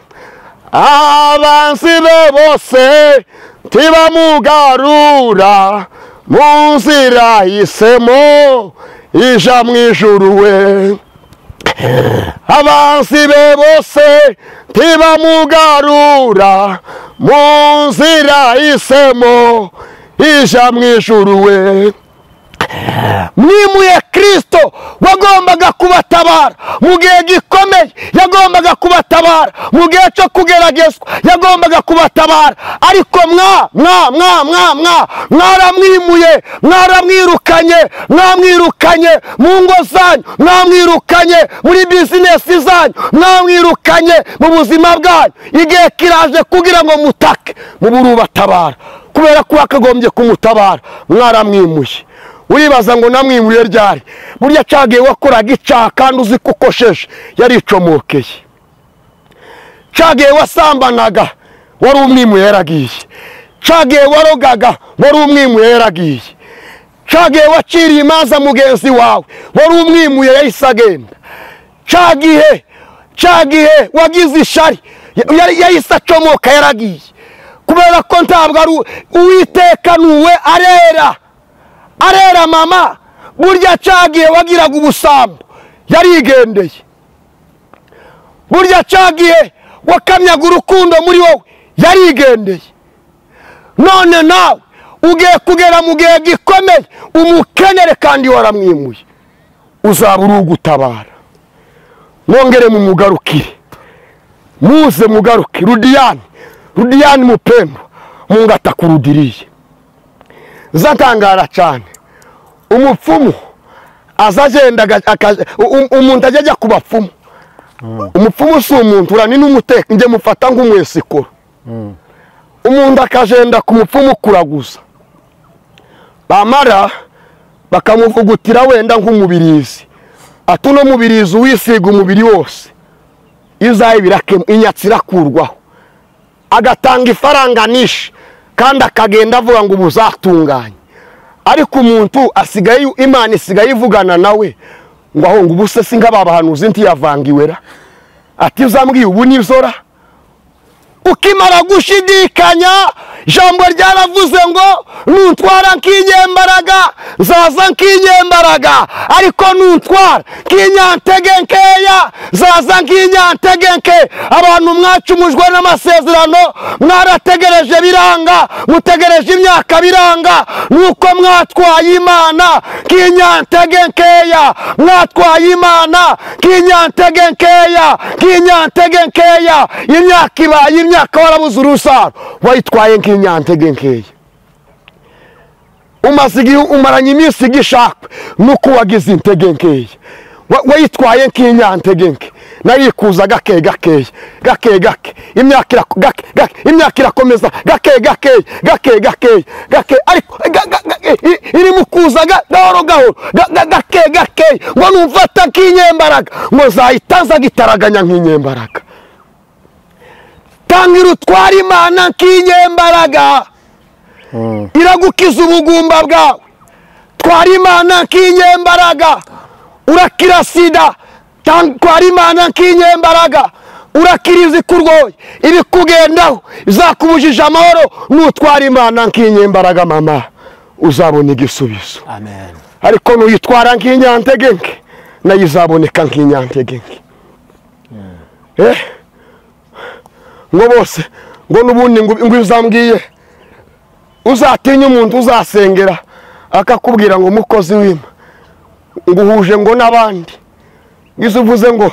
abanzi be bose ntibamugarura Mu nzira hisemo ija mu ijuru we. Abansi be bose ntibamugarura, mu nzira hisemo ija mu ijuru we. Mwimuye Kristo wagombaga kubatabara mu gihe gikomeye, yagombaga kubatabara mu gihe cyo kugeragezwa, yagombaga kubatabara, ariko mwa mwa mwa mwa mwa mwaramwimuye, mwaramwirukanye, mwamwirukanye mu ngo zanyu, mwamwirukanye muri bizinesi zanyu, mwamwirukanye mu buzima bwanyu. Igihe kiraje kugira ngo mutake muburubatabara, kubera ko wakagombye kumutabara mwaramwimuye. Uribaza ngo namwimuye ryari? Burya cagiye wakoraga icaha kandi uzi ko ukosheje, yaricomokeye. Cagiye wasambanaga wari umwimuye, yaragiye. Cagiye warogaga wari umwimuye, yaragiye. Cagiye waciriye imanza mugenzi wawe wari umwimuye, yahise agenda. Cagihe wagize ishari yahise acomoka, yaragiye. Kubera ko ntabwo ari Uwiteka nuwe, arera arera mama. Burya cagiye wagiraga ubusambo, yarigendeye. Burya cagiye wakamyaga urukundo muri wowe, yarigendeye. None nawe ugiye kugera mu gihe gikomeye umukenere kandi waramwimuye, uzaba uri ugutabara. Mwongere mumugarukire, muze mugaruke. Rudiyani, Rudiyani mupendo, Mungu atakurudiriye. Zatangara cyane umupfumu azagenda, umuntu ajya ku bapfumu. Umupfumu si umuntu urani n'umuteka, nge mufata nk'umwesikoro. Umuntu akagenda ku mupfumu kuraguza, bamara bakamuvugutira wenda nk'umubirizi, atuno mubirizi wisiga umubiri wose, izayi inyatsi irakurwaho, agatanga ifaranga nishi kandi akagenda avuga ngo ubuzatunganye. Ariko umuntu asigaye, Imana isigaye ivugana nawe ngo aho ngo ubuse singa babahanuzi ntiyavangiwera, ati uzambwiye ubu nizora. Ukimara gushidikanya, jambo ryaravuze ngo nuntwara nk'inyembaraga nzaza nk'inyembaraga, ariko nuntwara nk'inyantege nkeya nzaza nk'inyantege nke. Abantu mwacumujwe n'amasezerano, mwarategereje biranga, mutegereje imyaka biranga, nuko mwatwaye Imana nk'inyantege nkeya, mwatwaye Imana nk'inyantege nkeya, nk'inyantege nkeya. Imyaka ibaye imyaka warabuze urusaro, wayitwaye nk'inyantege nkeya. Umaze umaranye iminsi gishakwe nuko wagize intege nkeya, wayitwaye nk'inyantege nke, narikuza gake gake gake gake, imyaka gake gake, imyaka irakomeza gake gake gake gake gake, ariko iri mu kuza gahoro gahoro gake gake, ngo numfata nk'inyembaraga, ngo zahitaza gitaraganya nk'inyembaraga. Tangira utwara Imana nk'inyembaraga, iragukiza ubugumba bwawe. Twara Imana nk'inyembaraga, urakira sida. Twara Imana nk'inyembaraga, urakira izikurwoye ibikugendaho izakubujije amahoro. Nutwara Imana nk'inyembaraga mama, uzabona igisubizo. Amen. Ariko nuyitwara nk'inyantege nke, nayo izaboneka nk'inyantege nke. Ngo bose ngo nubundi ngo uzambwiye uzatinya umuntu uzasengera akakubwira ngo mukozi w'Imana nguhuje ngo nabandi, ngizo uvuze ngo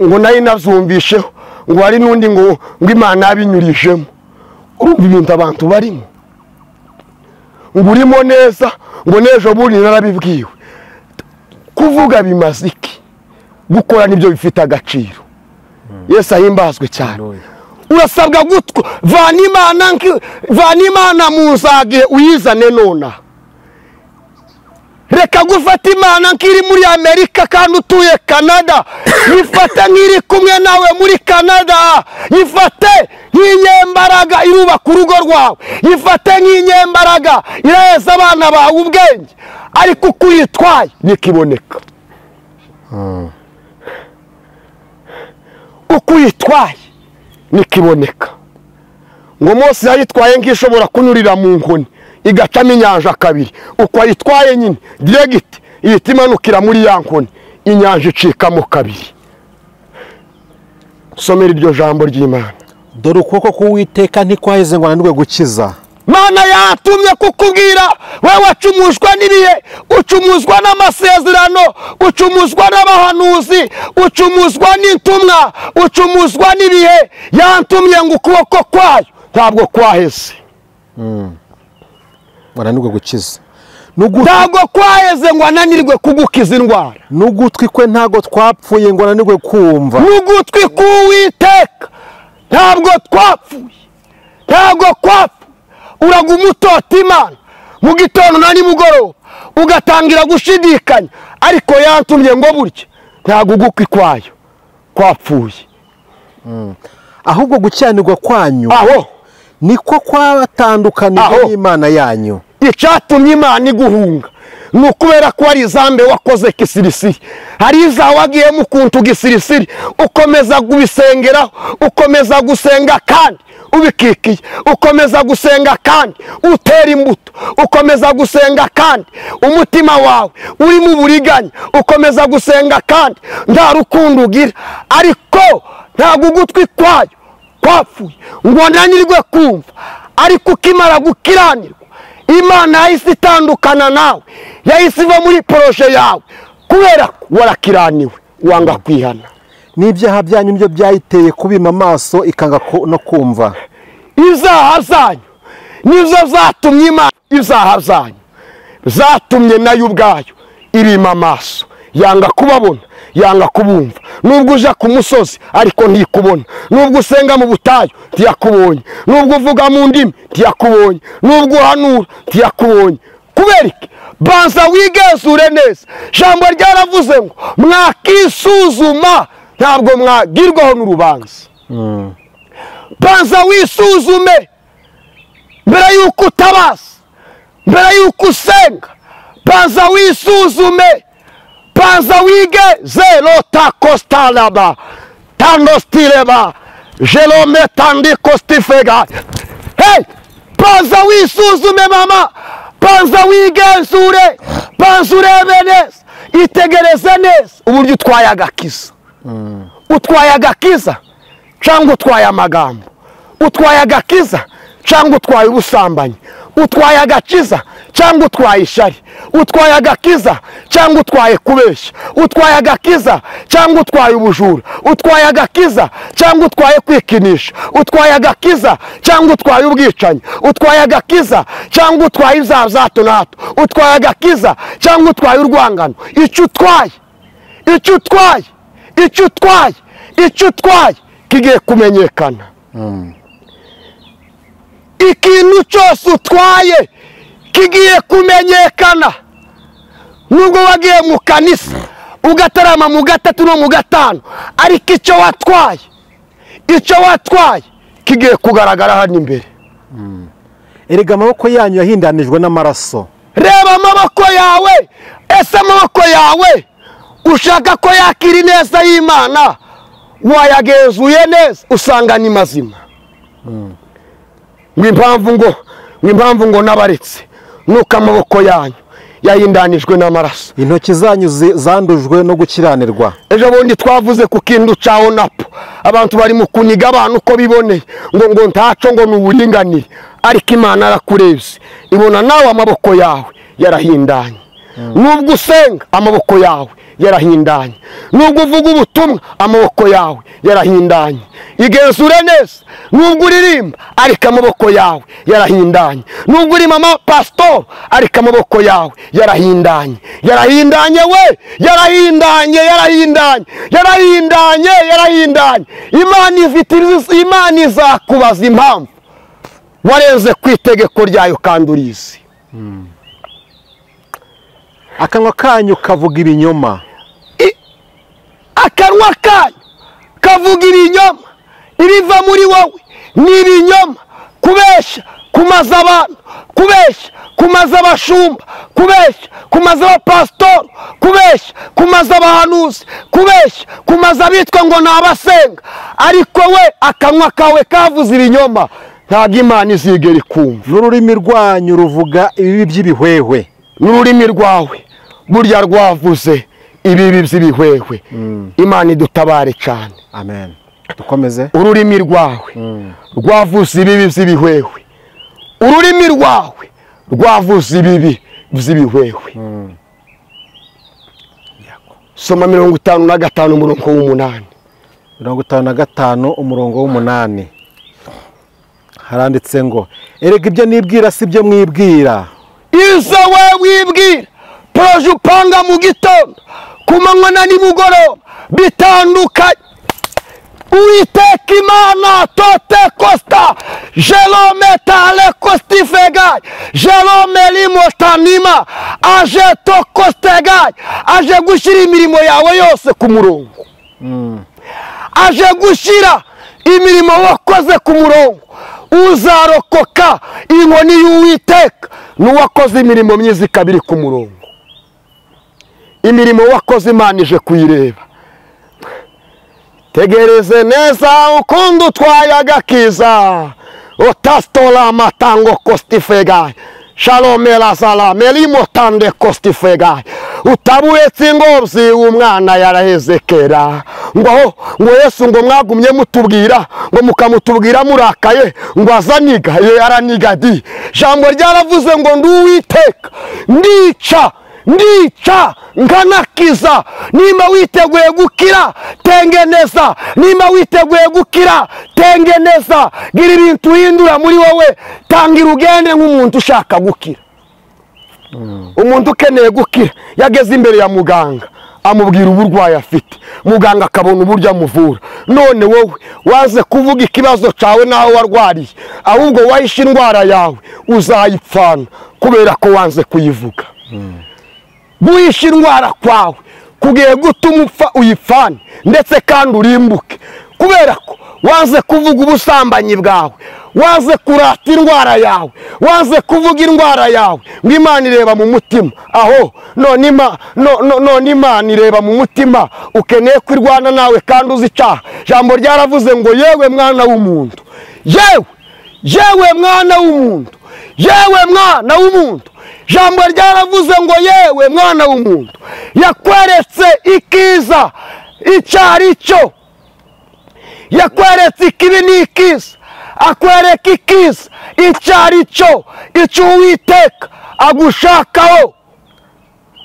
ngo nayi nazumbisheho, ngo hari nundi ngo ngo Imana yabinyurijemo. Urumva ibintu abantu barimo, ngo urimo neza, ngo nejo bundi narabibwiwe. Kuvuga bimaze iki? Gukora nibyo bifite agaciro. Yesu ahimbazwe cyane. Urasabwa gutwa vana Imana mu nzage uyizane nona. Reka gufata Imana nk'iri muri Amerika kandi utuye Canada. Yifate nk'iri kumwe nawe muri Canada. Yifate nk'inyembaraga irubaka urugo rwawe. Yifate nk'inyembaraga iraheza abana bawe ubwenge. Ariko uko uyitwaye nikiboneka. Uko uyitwaye nikiboneka. Ngo Mose yayitwaye nk'ishobora kunyurira mu nkoni igacamo inyanja kabiri. Uko ayitwaye nyine direct ihita imanukira muri ya nkoni, inyanja icikamo kabiri. Somera iryo jambo ry'Imana. Dore ukuboko k'Uwiteka ntikwaheze ngo ananirwe gukiza. Mana yatumye kukubwira, wewe wacumujwe n'ibihe, ucumuzwa n'amasezerano, ucumuzwa n'abahanuzi, ucumuzwa n'intumwa, ucumuzwa n'ibihe. Yantumye ngo ukuboko kwayo ntabwo kwaheze, ananirwe gukiza. Ntabwo kwaheze ngo ananirwe kugukiza indwara. N'ugutwi kwe ntabwo twapfuye ngo ananirwe kumva. N'ugutwi k'Uwiteka ntabwo twapfuye, ntabwo kwapfuye. Uraguma utota Imana mu gitondo na nimugoroba, ugatangira gushidikanya, ariko yantumye ngo burya ntabwo ugutwi kwayo kwapfuye. Ahubwo gukiranirwa kwanyu aho niko kwabatandukanije n'Imana yanyu. Icyatumye Imana iguhunga ni ukubera ko hari izambe wakoze kisirisiri, hari izawagiyemo ukuntu gisirisiri, ukomeza kubisengeraho, ukomeza gusenga kandi ubikikiye, ukomeza gusenga kandi utera imbuto, ukomeza gusenga kandi umutima wawe uri mu buriganya, ukomeza gusenga kandi nta rukundo ugira, ariko ntabwo ugutwi kwayo kwapfuye ngo ananirwe kumva. Ariko ukimara gukiranirwa, Imana yahise itandukana nawe, yahise iva muri proje yawe, kubera ko warakiraniwe wanga kwihana. N'ibyaha byanyu nibyo byayiteye kubima amaso ikanga no kumva. Izaha zanyu nizo zatumye Imana, izaha zanyu zatumye nayo ubwayo irima amaso, yanga kubabona, yanga kubumva. Nubwo uja ku musozi ariko ntikubona, nubwo usenga mu butayu ntiyakubonye, nubwo uvuga mu ndimi ntiyakubonye, nubwo uhanura ntiyakubonye. Kubera iki? Banza wigenzure neza. Jambo ryaravuze ngo mwakisuzuma ntabwo mwagirwaho n'urubanza. Banza wisuzume mbere yuko utabaza, mbere yuko usenga. Banza wisuzume, banza wige zero ta kostalaba tanostileba jelome tandi kostifega. Hey, banza wisuzume mama, banza wigenzure, banza urebe neza, itegereze neza uburyo utwaye agakiza. Utwaye agakiza cyangwa utwaye amagambo, utwaye agakiza cyangwa utwaye ubusambanyi, utwaye agakiza cyangwa utwaye ishari, utwaye agakiza cyangwa utwaye kubeshya, utwaye agakiza cyangwa utwaye ubujura, utwaye agakiza cyangwa utwaye kwikinisha, utwaye agakiza cyangwa utwaye ubwicanyi, utwaye agakiza cyangwa utwaye ibyaha bya hato na hato, utwaye agakiza cyangwa utwaye urwangano. Icyo utwaye, icyo utwaye, icyo utwaye, icyo utwaye kigiye kumenyekana. Ikintu cyose utwaye kigiye kumenyekana. Nubwo wagiye mu kanisa ugatarama mu gatatu no mu gatanu, ariko icyo watwaye, icyo watwaye kigiye kugaragara hano imbere. Erega amaboko yanyu yahindanijwe n'amaraso. Reba amaboko yawe. Ese amaboko yawe ushaka ko yakira ineza y'Imana, wayagenzuye neza usanga ni mazima. Ngo impamvu ngo nabaretse nuko amaboko yanyu yahindanijwe n'amaraso, intoki zanyu zandujwe no gukiranirwa. Ejo bundi twavuze ku kintu ca onapo, abantu bari mu kuniga abantu uko biboneye, ngo ntaco ngo nuburinganire, ariko Imana arakurebye ibona nawe amaboko yawe yarahindanye. Nubwo usenga amaboko yawe yarahindanye, nubwo uvuga ubutumwa amaboko yawe yarahindanye. Igenzure neza. Nubwo uririmba ariko amaboko yawe yarahindanye, nubwo uri mama pastor ariko amaboko yawe yarahindanye, yarahindanye we, yarahindanye, yarahindanye, yarahindanye, yarahindanye. Imana ifite, Imana izakubaza impamvu warenze ku itegeko ryayo kandi urizi. Akanwa kanyu kavuga ibinyoma. Akanwa kanyu kavuga ibinyoma. Ibiva muri wowe ni ibinyoma. Kubeshya kumaza abantu, kubeshya kumaza abashumba, kubeshya kumaza abapasitori, kubeshya kumaza abahanuzi, kubeshya kumaza abitwa ngo ni abasenga, ariko we akanwa kawe kavuze ibinyoma. Ntabwo Imana izigera ikumva. N'ururimi rwanyu ruvuga ibibi by'ibihwehwe. N'ururimi rwawe burya rwavuze ibibi by'ibihwehwe. Imana idutabare cyane. Amen. Dukomeze. Ururimi rwawe rwavuze ibibi by'ibihwehwe. Ururimi rwawe rwavuze ibibi by'ibihwehwe. Soma 55 umurongo w'8. 55 umurongo w'8. Haranditse ngo erega ibyo nibwira si byo mwibwira. Izo we wibwira proje upanga mu gitondo ku manywa na nimugoroba bitandukanye. Uwiteka Imana tote costa Jerome tale kostifegai Jerome limotanima aje to kostegai aje gushyira imirimo yawe yose ku murongo. Aje gushyira imirimo wakoze ku murongo. Uzarokoka inkoni y'Uwiteka n'uwakoze imirimo myiza ikabiri ku murongo. Imirimo wakoze Imana ije kuyireba. Tegereze neza ukundi utwaye agakiza otastola matango kostifegai shalome lazala melimotande kostifegai utabuetse ingobyi umwana yarahezekera. Ngo ngo Yesu ngo mwagumye mutubwira ngo mukamutubwira murakaye ngo azaniga yaraniga di. Jambo ryaravuze ngo ndi Uwiteka ndica ndica nkanakiza. Nimba witeguye gukira tengeneza. Nimba witeguye gukira tengeneza. Gira ibintu uhindura muri wowe. Tangira ugende nk'umuntu ushaka gukira. Umuntu ukeneye gukira yageze imbere ya muganga amubwira uburwayi afite, muganga akabona uburyo amuvura. None wowe waze kuvuga ikibazo cyawe naho warwariye, ahubwo wahishe indwara yawe uzayipfana kubera ko wanze kuyivuga. Guhisha indwara kwawe kugiye gutuma upfa uyipfane ndetse kandi urimbuke, kubera ko waze kuvuga ubusambanyi bwawe, waze kurata indwara yawe, waze kuvuga indwara yawe. Ngo Imana ireba mu mutima. Aho none Imana ireba mu mutima, ukeneye kwirwana nawe kandi uzi icyaha. Jambo ryaravuze ngo yewe mwana w'umuntu, yewe yewe mwana w'umuntu, yewe mwana w'umuntu. Jambo ryaravuze ngo yewe mwana w'umuntu, yakweretse ikiza icyari cyo, yakweretse ikibi n'ikiza, akwereka ikiza icyari cyo. Icyo Uwiteka agushakaho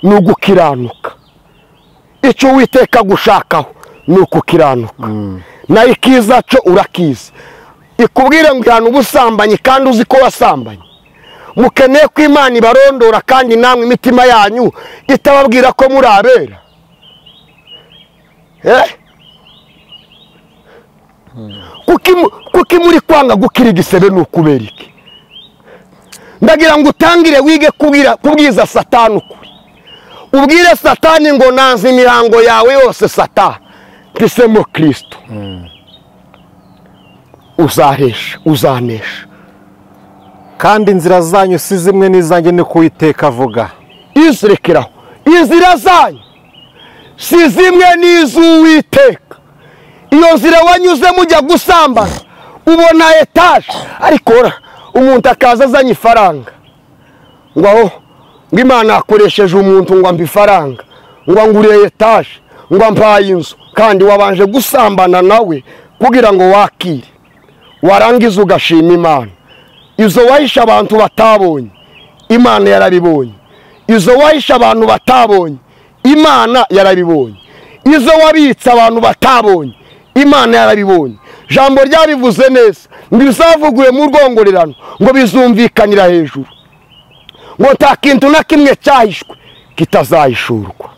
ni ugukiranuka. Icyo Uwiteka agushakaho ni ukukiranuka. Na ikiza cyo urakiza. Ikubwire ngo ihana ubusambanyi kandi uzi ko wasambanye. Mukeneye ko Imana ibarondora kandi namwe imitima yanyu itababwira ko muri abera. Kuki muri kwanga gukira igisebe ni ukubera iki? Ndagira ngo utangire wige kubwiza Satani ukuri. Ubwire Satani ngo nanze imihango yawe yose Satani, mpisemo Kristo. Uzaresha, uzanesha. Kandi inzira zanyu si zimwe n'izanjye ni ko Uwiteka avuga. Izirekeraho. Inzira zanyu si zimwe n'iz'Uwiteka. Iyo nzira wanyuze mujya gusambana ubona etaje, ariko umuntu akaza azanye ifaranga ngo aho ngo Imana akoresheje umuntu ngo ampe ifaranga ngo anguriye etaje ngo ampaye inzu, kandi wabanje gusambana nawe kugira ngo wakire, warangiza ugashima Imana. Izo wahisha abantu batabonye Imana yarabibonye. Izo wahisha abantu batabonye Imana yarabibonye. Izo wabitse abantu batabonye Imana yarabibonye. Jambo ryabivuze neza ngo bizavuguye mu rwongorerano ngo bizumvikanira hejuru, ngo nta kintu na kimwe cyahishwe kitazahishurwa.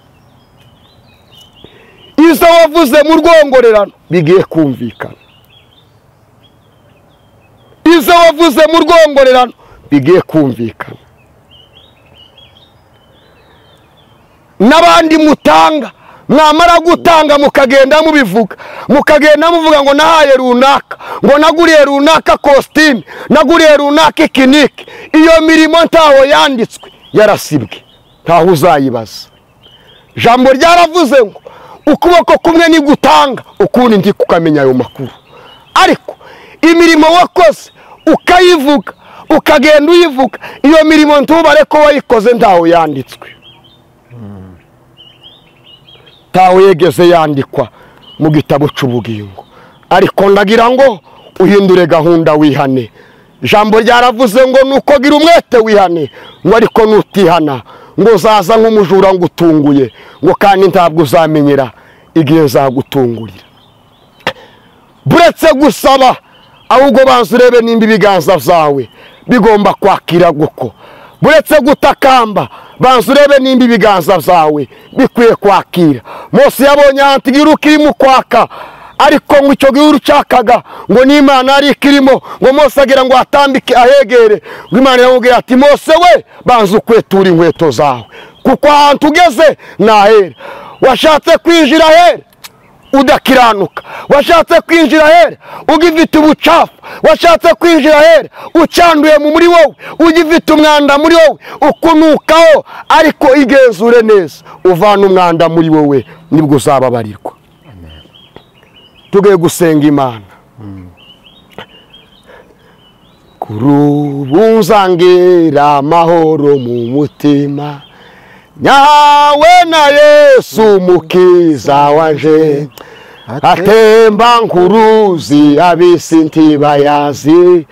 Izo wavuze mu rwongorerano bigiye kumvikana. Izo wavuze mu rwongorerano bigiye kumvikana. N'abandi mutanga mwamara gutanga mukagenda mubivuga, mukagenda muvuga ngo nahaye runaka, ngo naguriye runaka costume, naguriye runaka ikiniki. Iyo mirimo ntaho yanditswe, yarasibwe, ntaho uzayibaza. Jambo ryaravuze ngo ukuboko kumwe ni gutanga ukundi ndi kukamenya ayo makuru. Ariko imirimo wakoze ukayivuga, ukagenda uyivuga, iyo mirimo ntubare ko wayikoze ntaho yanditswe, ntaho yegeze yandikwa mu gitabo cy'ubugingo. Ariko ndagira ngo uhindure gahunda wihane. Ijambo ryaravuze ngo nuko gira umwete wihane, ngo ariko nutihana ngo uzaza nk'umujura ngo utunguye, ngo kandi ntabwo uzamenyera igihe nzagutungurira. Buretse gusaba, ahubwo banza urebe nimba ibiganza byawe bigomba kwakira guko. Buretse gutakamba, banza urebe nimba ibiganza byawe bikwiye kwakira. Mose yabonye ahantu igihuru kirimo kwaka, ariko ngo icyo gihuru cyakaga ngo n'Imana ari ikirimo, ngo Mose agira ngo atambike ahegere, ngo Imana iramubwira ati Mose we, banza ukwetura inkweto zawe, kuko ahantu ugeze nahera. Washatse kwinjira ahera udakiranuka, washatse kwinjira ahera ugifite ubucafu, washatse kwinjira ahera ucyanduye muri wowe, ugifite umwanda muri wowe ukunukaho. Ariko igenzure neza, uvana umwanda muri wowe, nibwo uzababarirwa. Tugiye gusenga Imana. Kuri ubu nzangira amahoro mu mutima, nyawe na Yesu mukiza wanje, atemba nkuruzi abisi ntibayazi,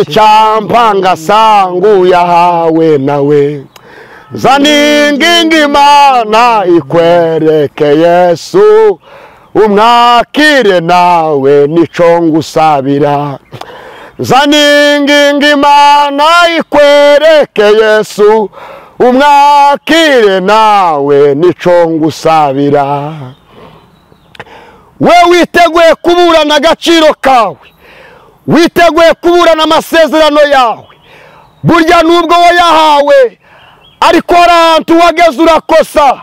icyampa ngasangu yahawe nawe. Zaninginga Imana ikwereke Yesu, umwakire nawe nico ngusabira. Zaninginga Imana ikwereke Yesu, umwakire nawe nico ngusabira. We witeguye kuburana agaciro kawe, witeguye kuburana amasezerano yawe. Burya nubwo wayahawe, ariko hari ahantu wageze urakosa.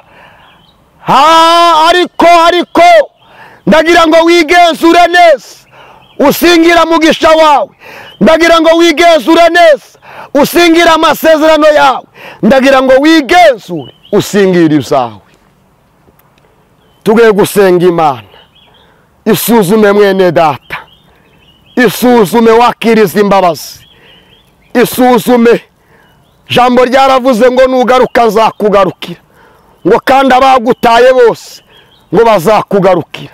Ariko ndagira ngo wigenzure neza, usingira mugisha wawe. Ndagira ngo wigenzure neza, usingira amasezerano yawe. Ndagira ngo wigenzure, usingira ibyawe. Tugiye gusenga Imana. Isuzume mwene data, isuzume wakiriza imbabazi, isuzume. Jambo ryaravuze ngo nugaruka nzakugarukira, ngo kandi abagutaye bose ngo bazakugarukira.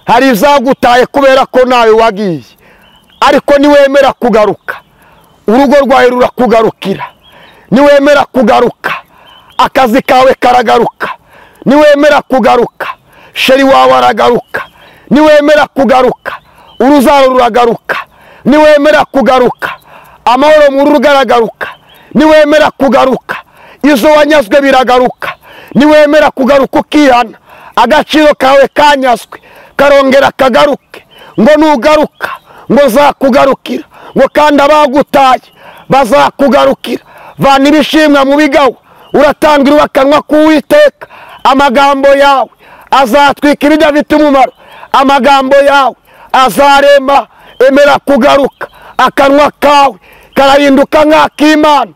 Hari izagutaye kubera ko nawe wagiye, ariko niwemera kugaruka urugo rwawe rurakugarukira, niwemera kugaruka akazi kawe karagaruka, niwemera kugaruka sheri wawe aragaruka, niwemera kugaruka uruzaro ruragaruka, niwemera kugaruka amahoro mu rugo aragaruka, niwemera kugaruka izo wanyazwe biragaruka, niwemera kugaruka ukihana agaciro kawe kanyazwe karongera kagaruke. Ngo nugaruka ngo zakugarukira, ngo kandi abagutaye bazakugarukira. Vana ibishimwa mu bigawa, uratangira ubakanwa k'Uwiteka. Amagambo yawe azatwika ibidafite umumaro, amagambo yawe azarema. Emera kugaruka, akanwa kawe karahinduka nk'ak'Imana.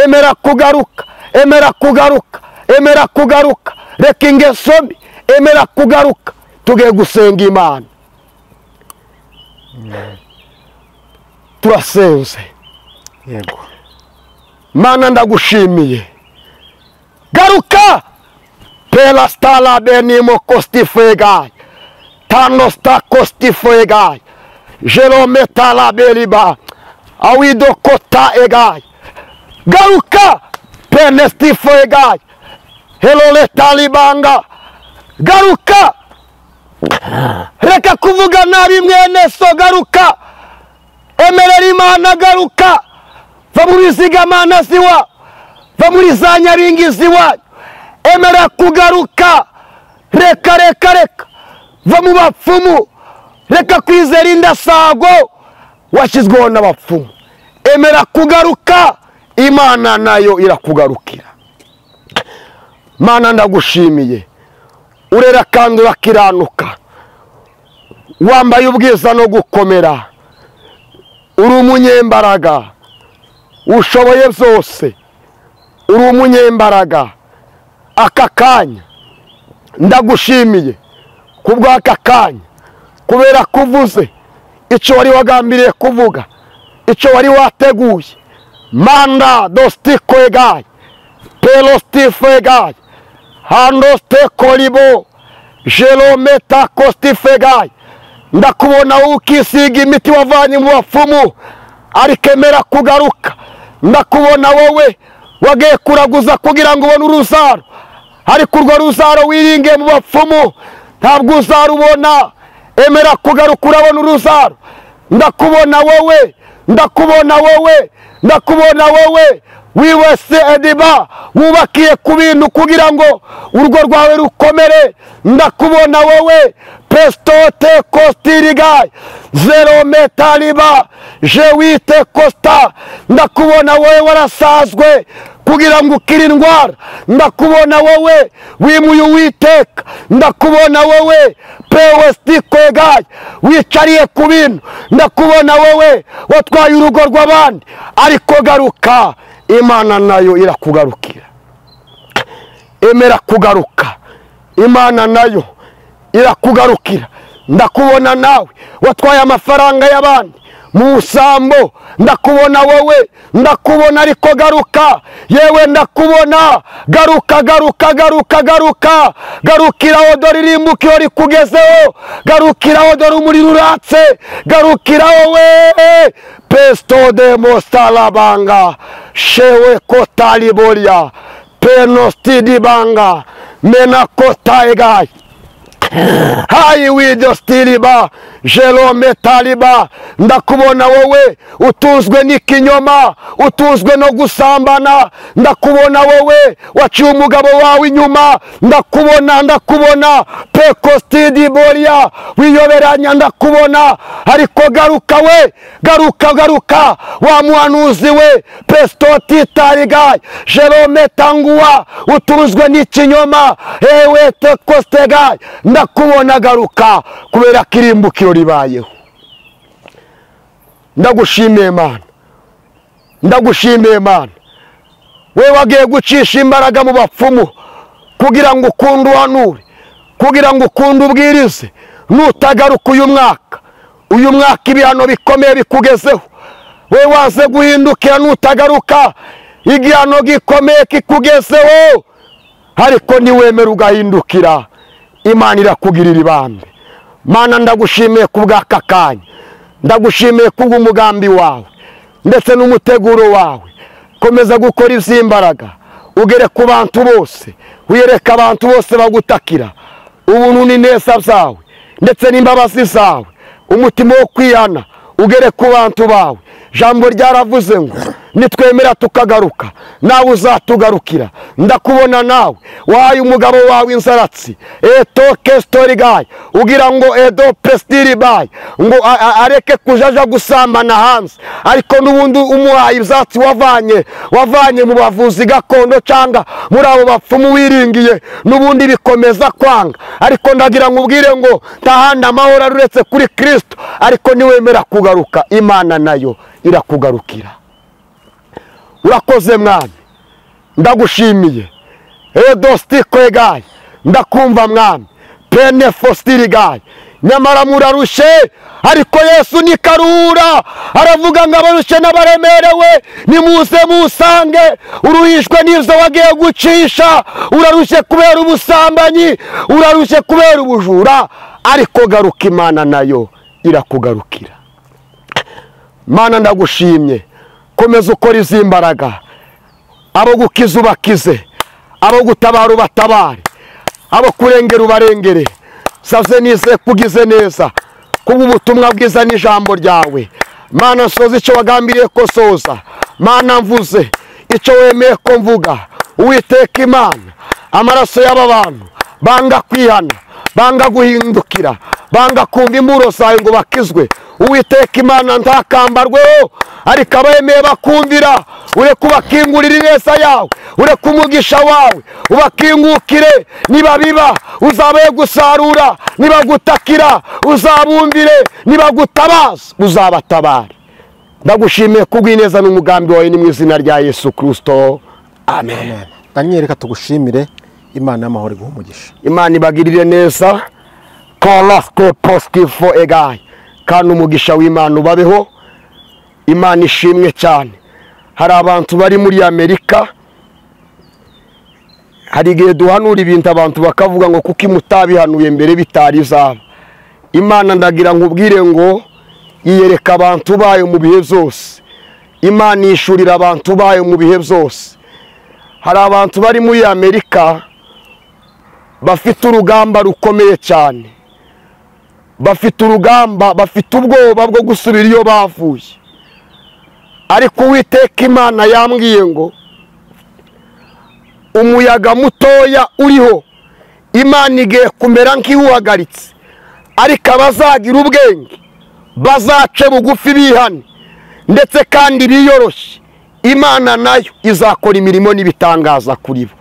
Emera kugaruka, emera kugaruka, emera kugaruka. Reka ingeso mbi, emera kugaruka. Tugiye gusenga Imana. Turasenze. Yego. Mana ndagushimiye. Garuka. Pela stala benimo kostifegai. Tanosta kostifegai. Jerome talabeliba. Awido kota egai. Garuka. Penestifegai. Helole talibanga. Garuka. Reka kuvuga nabi mwene so, garuka. Emerera Imana, garuka. Va muri zigamana ziwa, va muri za nyaringi ziwa. Emera kugaruka. Reka reka reka. Va mu bapfumu. Reka kwizera indasago washyizweho n'abapfumu. Emera kugaruka, Imana nayo irakugarukira. Mana ndagushimiye, urera kandi urakiranuka, wambaye ubwiza no gukomera, uri umunyembaraga, ushoboye byose, uri umunyembaraga. Aka kanya ndagushimiye kubw'aka kanya, kubera kuvuze icyo wari wagambiriye kuvuga, Icyo wari wateguye manda dostiko egaye pelostifo egaye handoste koribo jerometa kostifegaye. Ndakubona ukisiga imiti wavanye mu bapfumu ariko emera kugaruka. Ndakubona wowe wagiye kuraguza kugira ngo ubone uruzaro, ariko urwo ruzaro wiringiye mu bapfumu ntabwo uzarubona. Emera kugaruka urabona uruzaro. Ndakubona wowe, ndakubona wowe, ndakubona wowe wiwese ediba wubakiye ku bintu kugira ngo urugo rwawe rukomere. Ndakubona wowe pestote kostirigaye zero metaliba jewite kosta. Ndakubona wowe warasazwe kugira ngo ukire indwara. Ndakubona wowe wimuye Uwiteka. Ndakubona wowe pewestikoegaye wicariye ku bintu. Ndakubona wowe watwaye urugo rw'abandi, ariko garuka, Imana nayo irakugarukira. Emera kugaruka, Imana nayo irakugarukira. Ndakubona nawe watwaye amafaranga y'abandi mu busambo. Ndakubona wowe, ndakubona, ariko garuka. Yewe ndakubona, garuka, garuka, garuka, garuka, garukiraho dore irimbukiro rikugezeho, garukiraho dore umuriro uratse, garukiraho we pesto de mostalabanga shewe kotaliboria penostidibanga menakotaegai hayi widostiriba Jerome Taliba. Ndakubona wowe utuzwe n'ikinyoma, utuzwe no gusambana. Ndakubona wowe waciye umugabo wawe inyuma. Ndakubona, ndakubona pekostidi boria wiyoberanya. Ndakubona, ariko garuka we, garuka, garuka wa muhanuzi we pestoti tarigai Jerome Tangua utuzwe n'ikinyoma ewe tekostegai. Ndakubona, garuka kubera kirimbukiro ribayeho. Ndagushimiye Mana, ndagushimiye Mana. We wagiye gucisha imbaraga mu bapfumu kugira ngo ukunde uhanure, kugira ngo ukunde ubwirize. Nutagaruka uyu mwaka, uyu mwaka ibihano bikomeye bikugezeho. We waze guhindukira, nutagaruka igihano gikomeye kikugezeho. Ariko niwemera ugahindukira, Imana irakugirira ibambe. Mana ndagushimiye kubw'aka kanya, ndagushimiye kubw'umugambi wawe ndetse n'umuteguro wawe. Komeza gukora izimbaraga, ugere ku bantu bose, wiyereka abantu bose bagutakira ubuntu n'ineza zawe ndetse n'imbabazi zawe. Umutima wo kwihana ugere ku bantu bawe. Jambo ryaravuze ngo nitwemera tukagaruka nawe uzatugarukira. Ndakubona nawe wahaye umugabo wawe inzaratsi etoke story guy ugira ngo edo prestiri bay ngo areke kujaja gusambana hanze, ariko n'ubundi umuhaye ibyatsi wavanye mu bavuzi gakondo cyangwa muri abo bapfumu wiringiye, n'ubundi bikomeza kwanga. Ariko ndagira ngo ubwire ngo ntahandi amahoro aruretse kuri Kristo. Ariko niwemera kugaruka, Imana nayo irakugarukira. Urakoze mwami, ndagushimiye. Edostiko egaye, ndakumva mwami. Pene fostiri gaye, nyamara murarushe, ariko Yesu ni karura. Aravuga ngo abarushe n'abaremerewe nimuze musange. Uruhishwe n'ibyo wagiye gucisha, urarushe kubera ubusambanyi, urarushe kubera ubujura, ariko garuka, Imana nayo irakugarukira. Mana ndagushimye, komeza ukora izimbaraga. Abo gukiza ubakize, abo gutabara ubatabare, abo kurengera ubarengere. Saze nize kugize neza kubw'ubutumwa bwiza n'ijambo ryawe. Mana nsoza icyo wagambiriye ko soza. Mana mvuze icyo wemeye ko mvuga. Uwiteka Imana, amaraso y'aba bantu banga kwihana, banga guhindukira, banga kumva imburo zawe ngo bakizwe. Uwiteka Imana ntakambarweho, ariko abemeye bakumvira, ureke ubakingurira ineza yawe, ureke umugisha wawe ubakingukire. Niba biba uzabaye gusarura, nibagutakira uzabumvire, nibagutabaza uzabatabare. Ndagushimiye kubw'ineza n'umugambi wawe, ni mu izina rya Yesu Kristo, amen. Daniel, reka tugushimire. Imana y'amahoro iguhe umugisha. Imana ibagirire neza. Kolaste postifo egaye, kandi umugisha w'Imana ubabeho. Imana ishimwe cyane. Hari abantu bari muri Amerika, hari igihe duhanura ibintu abantu bakavuga ngo kuko imutabihanuye mbere bitari zaba. Imana ndagira nkubwire ngo yiyereka abantu bayo mu bihe byose. Imana yishurira abantu bayo mu bihe byose. Hari abantu bari muri Amerika bafite urugamba rukomeye cyane, bafite urugamba, bafite ubwoba bwo gusubira iyo bavuye. Ariko Uwiteka Imana yambwiye ngo umuyaga mutoya uriho Imana igiye kumera nk'iwuhagaritse, ariko abazagira ubwenge bazace bugufi bihane ndetse kandi biyoroshye, Imana nayo izakora imirimo n'ibitangaza kuri bo.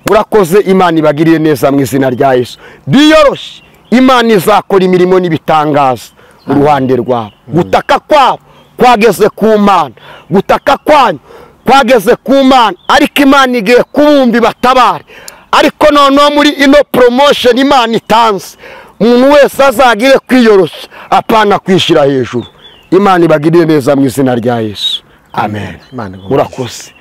Murakoze, Imana ibagiriye neza mu izina rya Yesu. Biyoroshye, Imana izakora imirimo n'ibitangaza mu ruhande rwabo. Gutaka kwabo kwageze ku Mana, gutaka kwanyu kwageze ku Mana, ariko Imana igiye kubumbi batabare. Ariko noneho muri ino promotion Imana itanze, umuntu wese azagire kwiyoroshya, apana kwishira hejuru. Imana ibagiriye neza mu izina rya Yesu. Amen. Murakoze.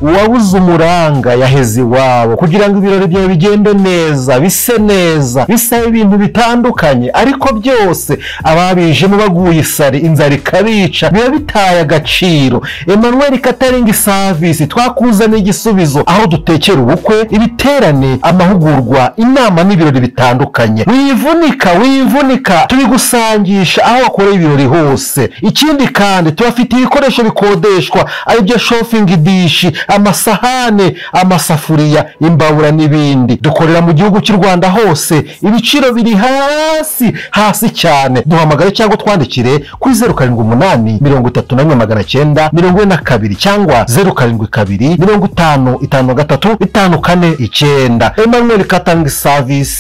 Uwabuze umuranga yaheze iwabo kugira ngo ibirori byawe bigende neza, bise neza, bisaba ibintu bitandukanye, ariko byose ababijemo baguye isari, inzara ikabica, biba bitaye agaciro. Emmanuel Catering Service twakuzaniye igisubizo, aho dutekera ubukwe, ibiterane, amahugurwa, inama n'ibirori bitandukanye. Wivunika, wivunika, tubigusangisha aho wakoreye ibirori hose. Ikindi kandi tubafitiye ibikoresho bikodeshwa, aribyo shopping dish, amasahane, amasafuriya, imbabura n'ibindi. Dukorera mu gihugu cy'u Rwanda hose, ibiciro biri hasi hasi cyane. Duhamagare cyangwa twandikire kuri 078 31 942 cyangwa 072 50 53 549. Emmanuel Catering Service.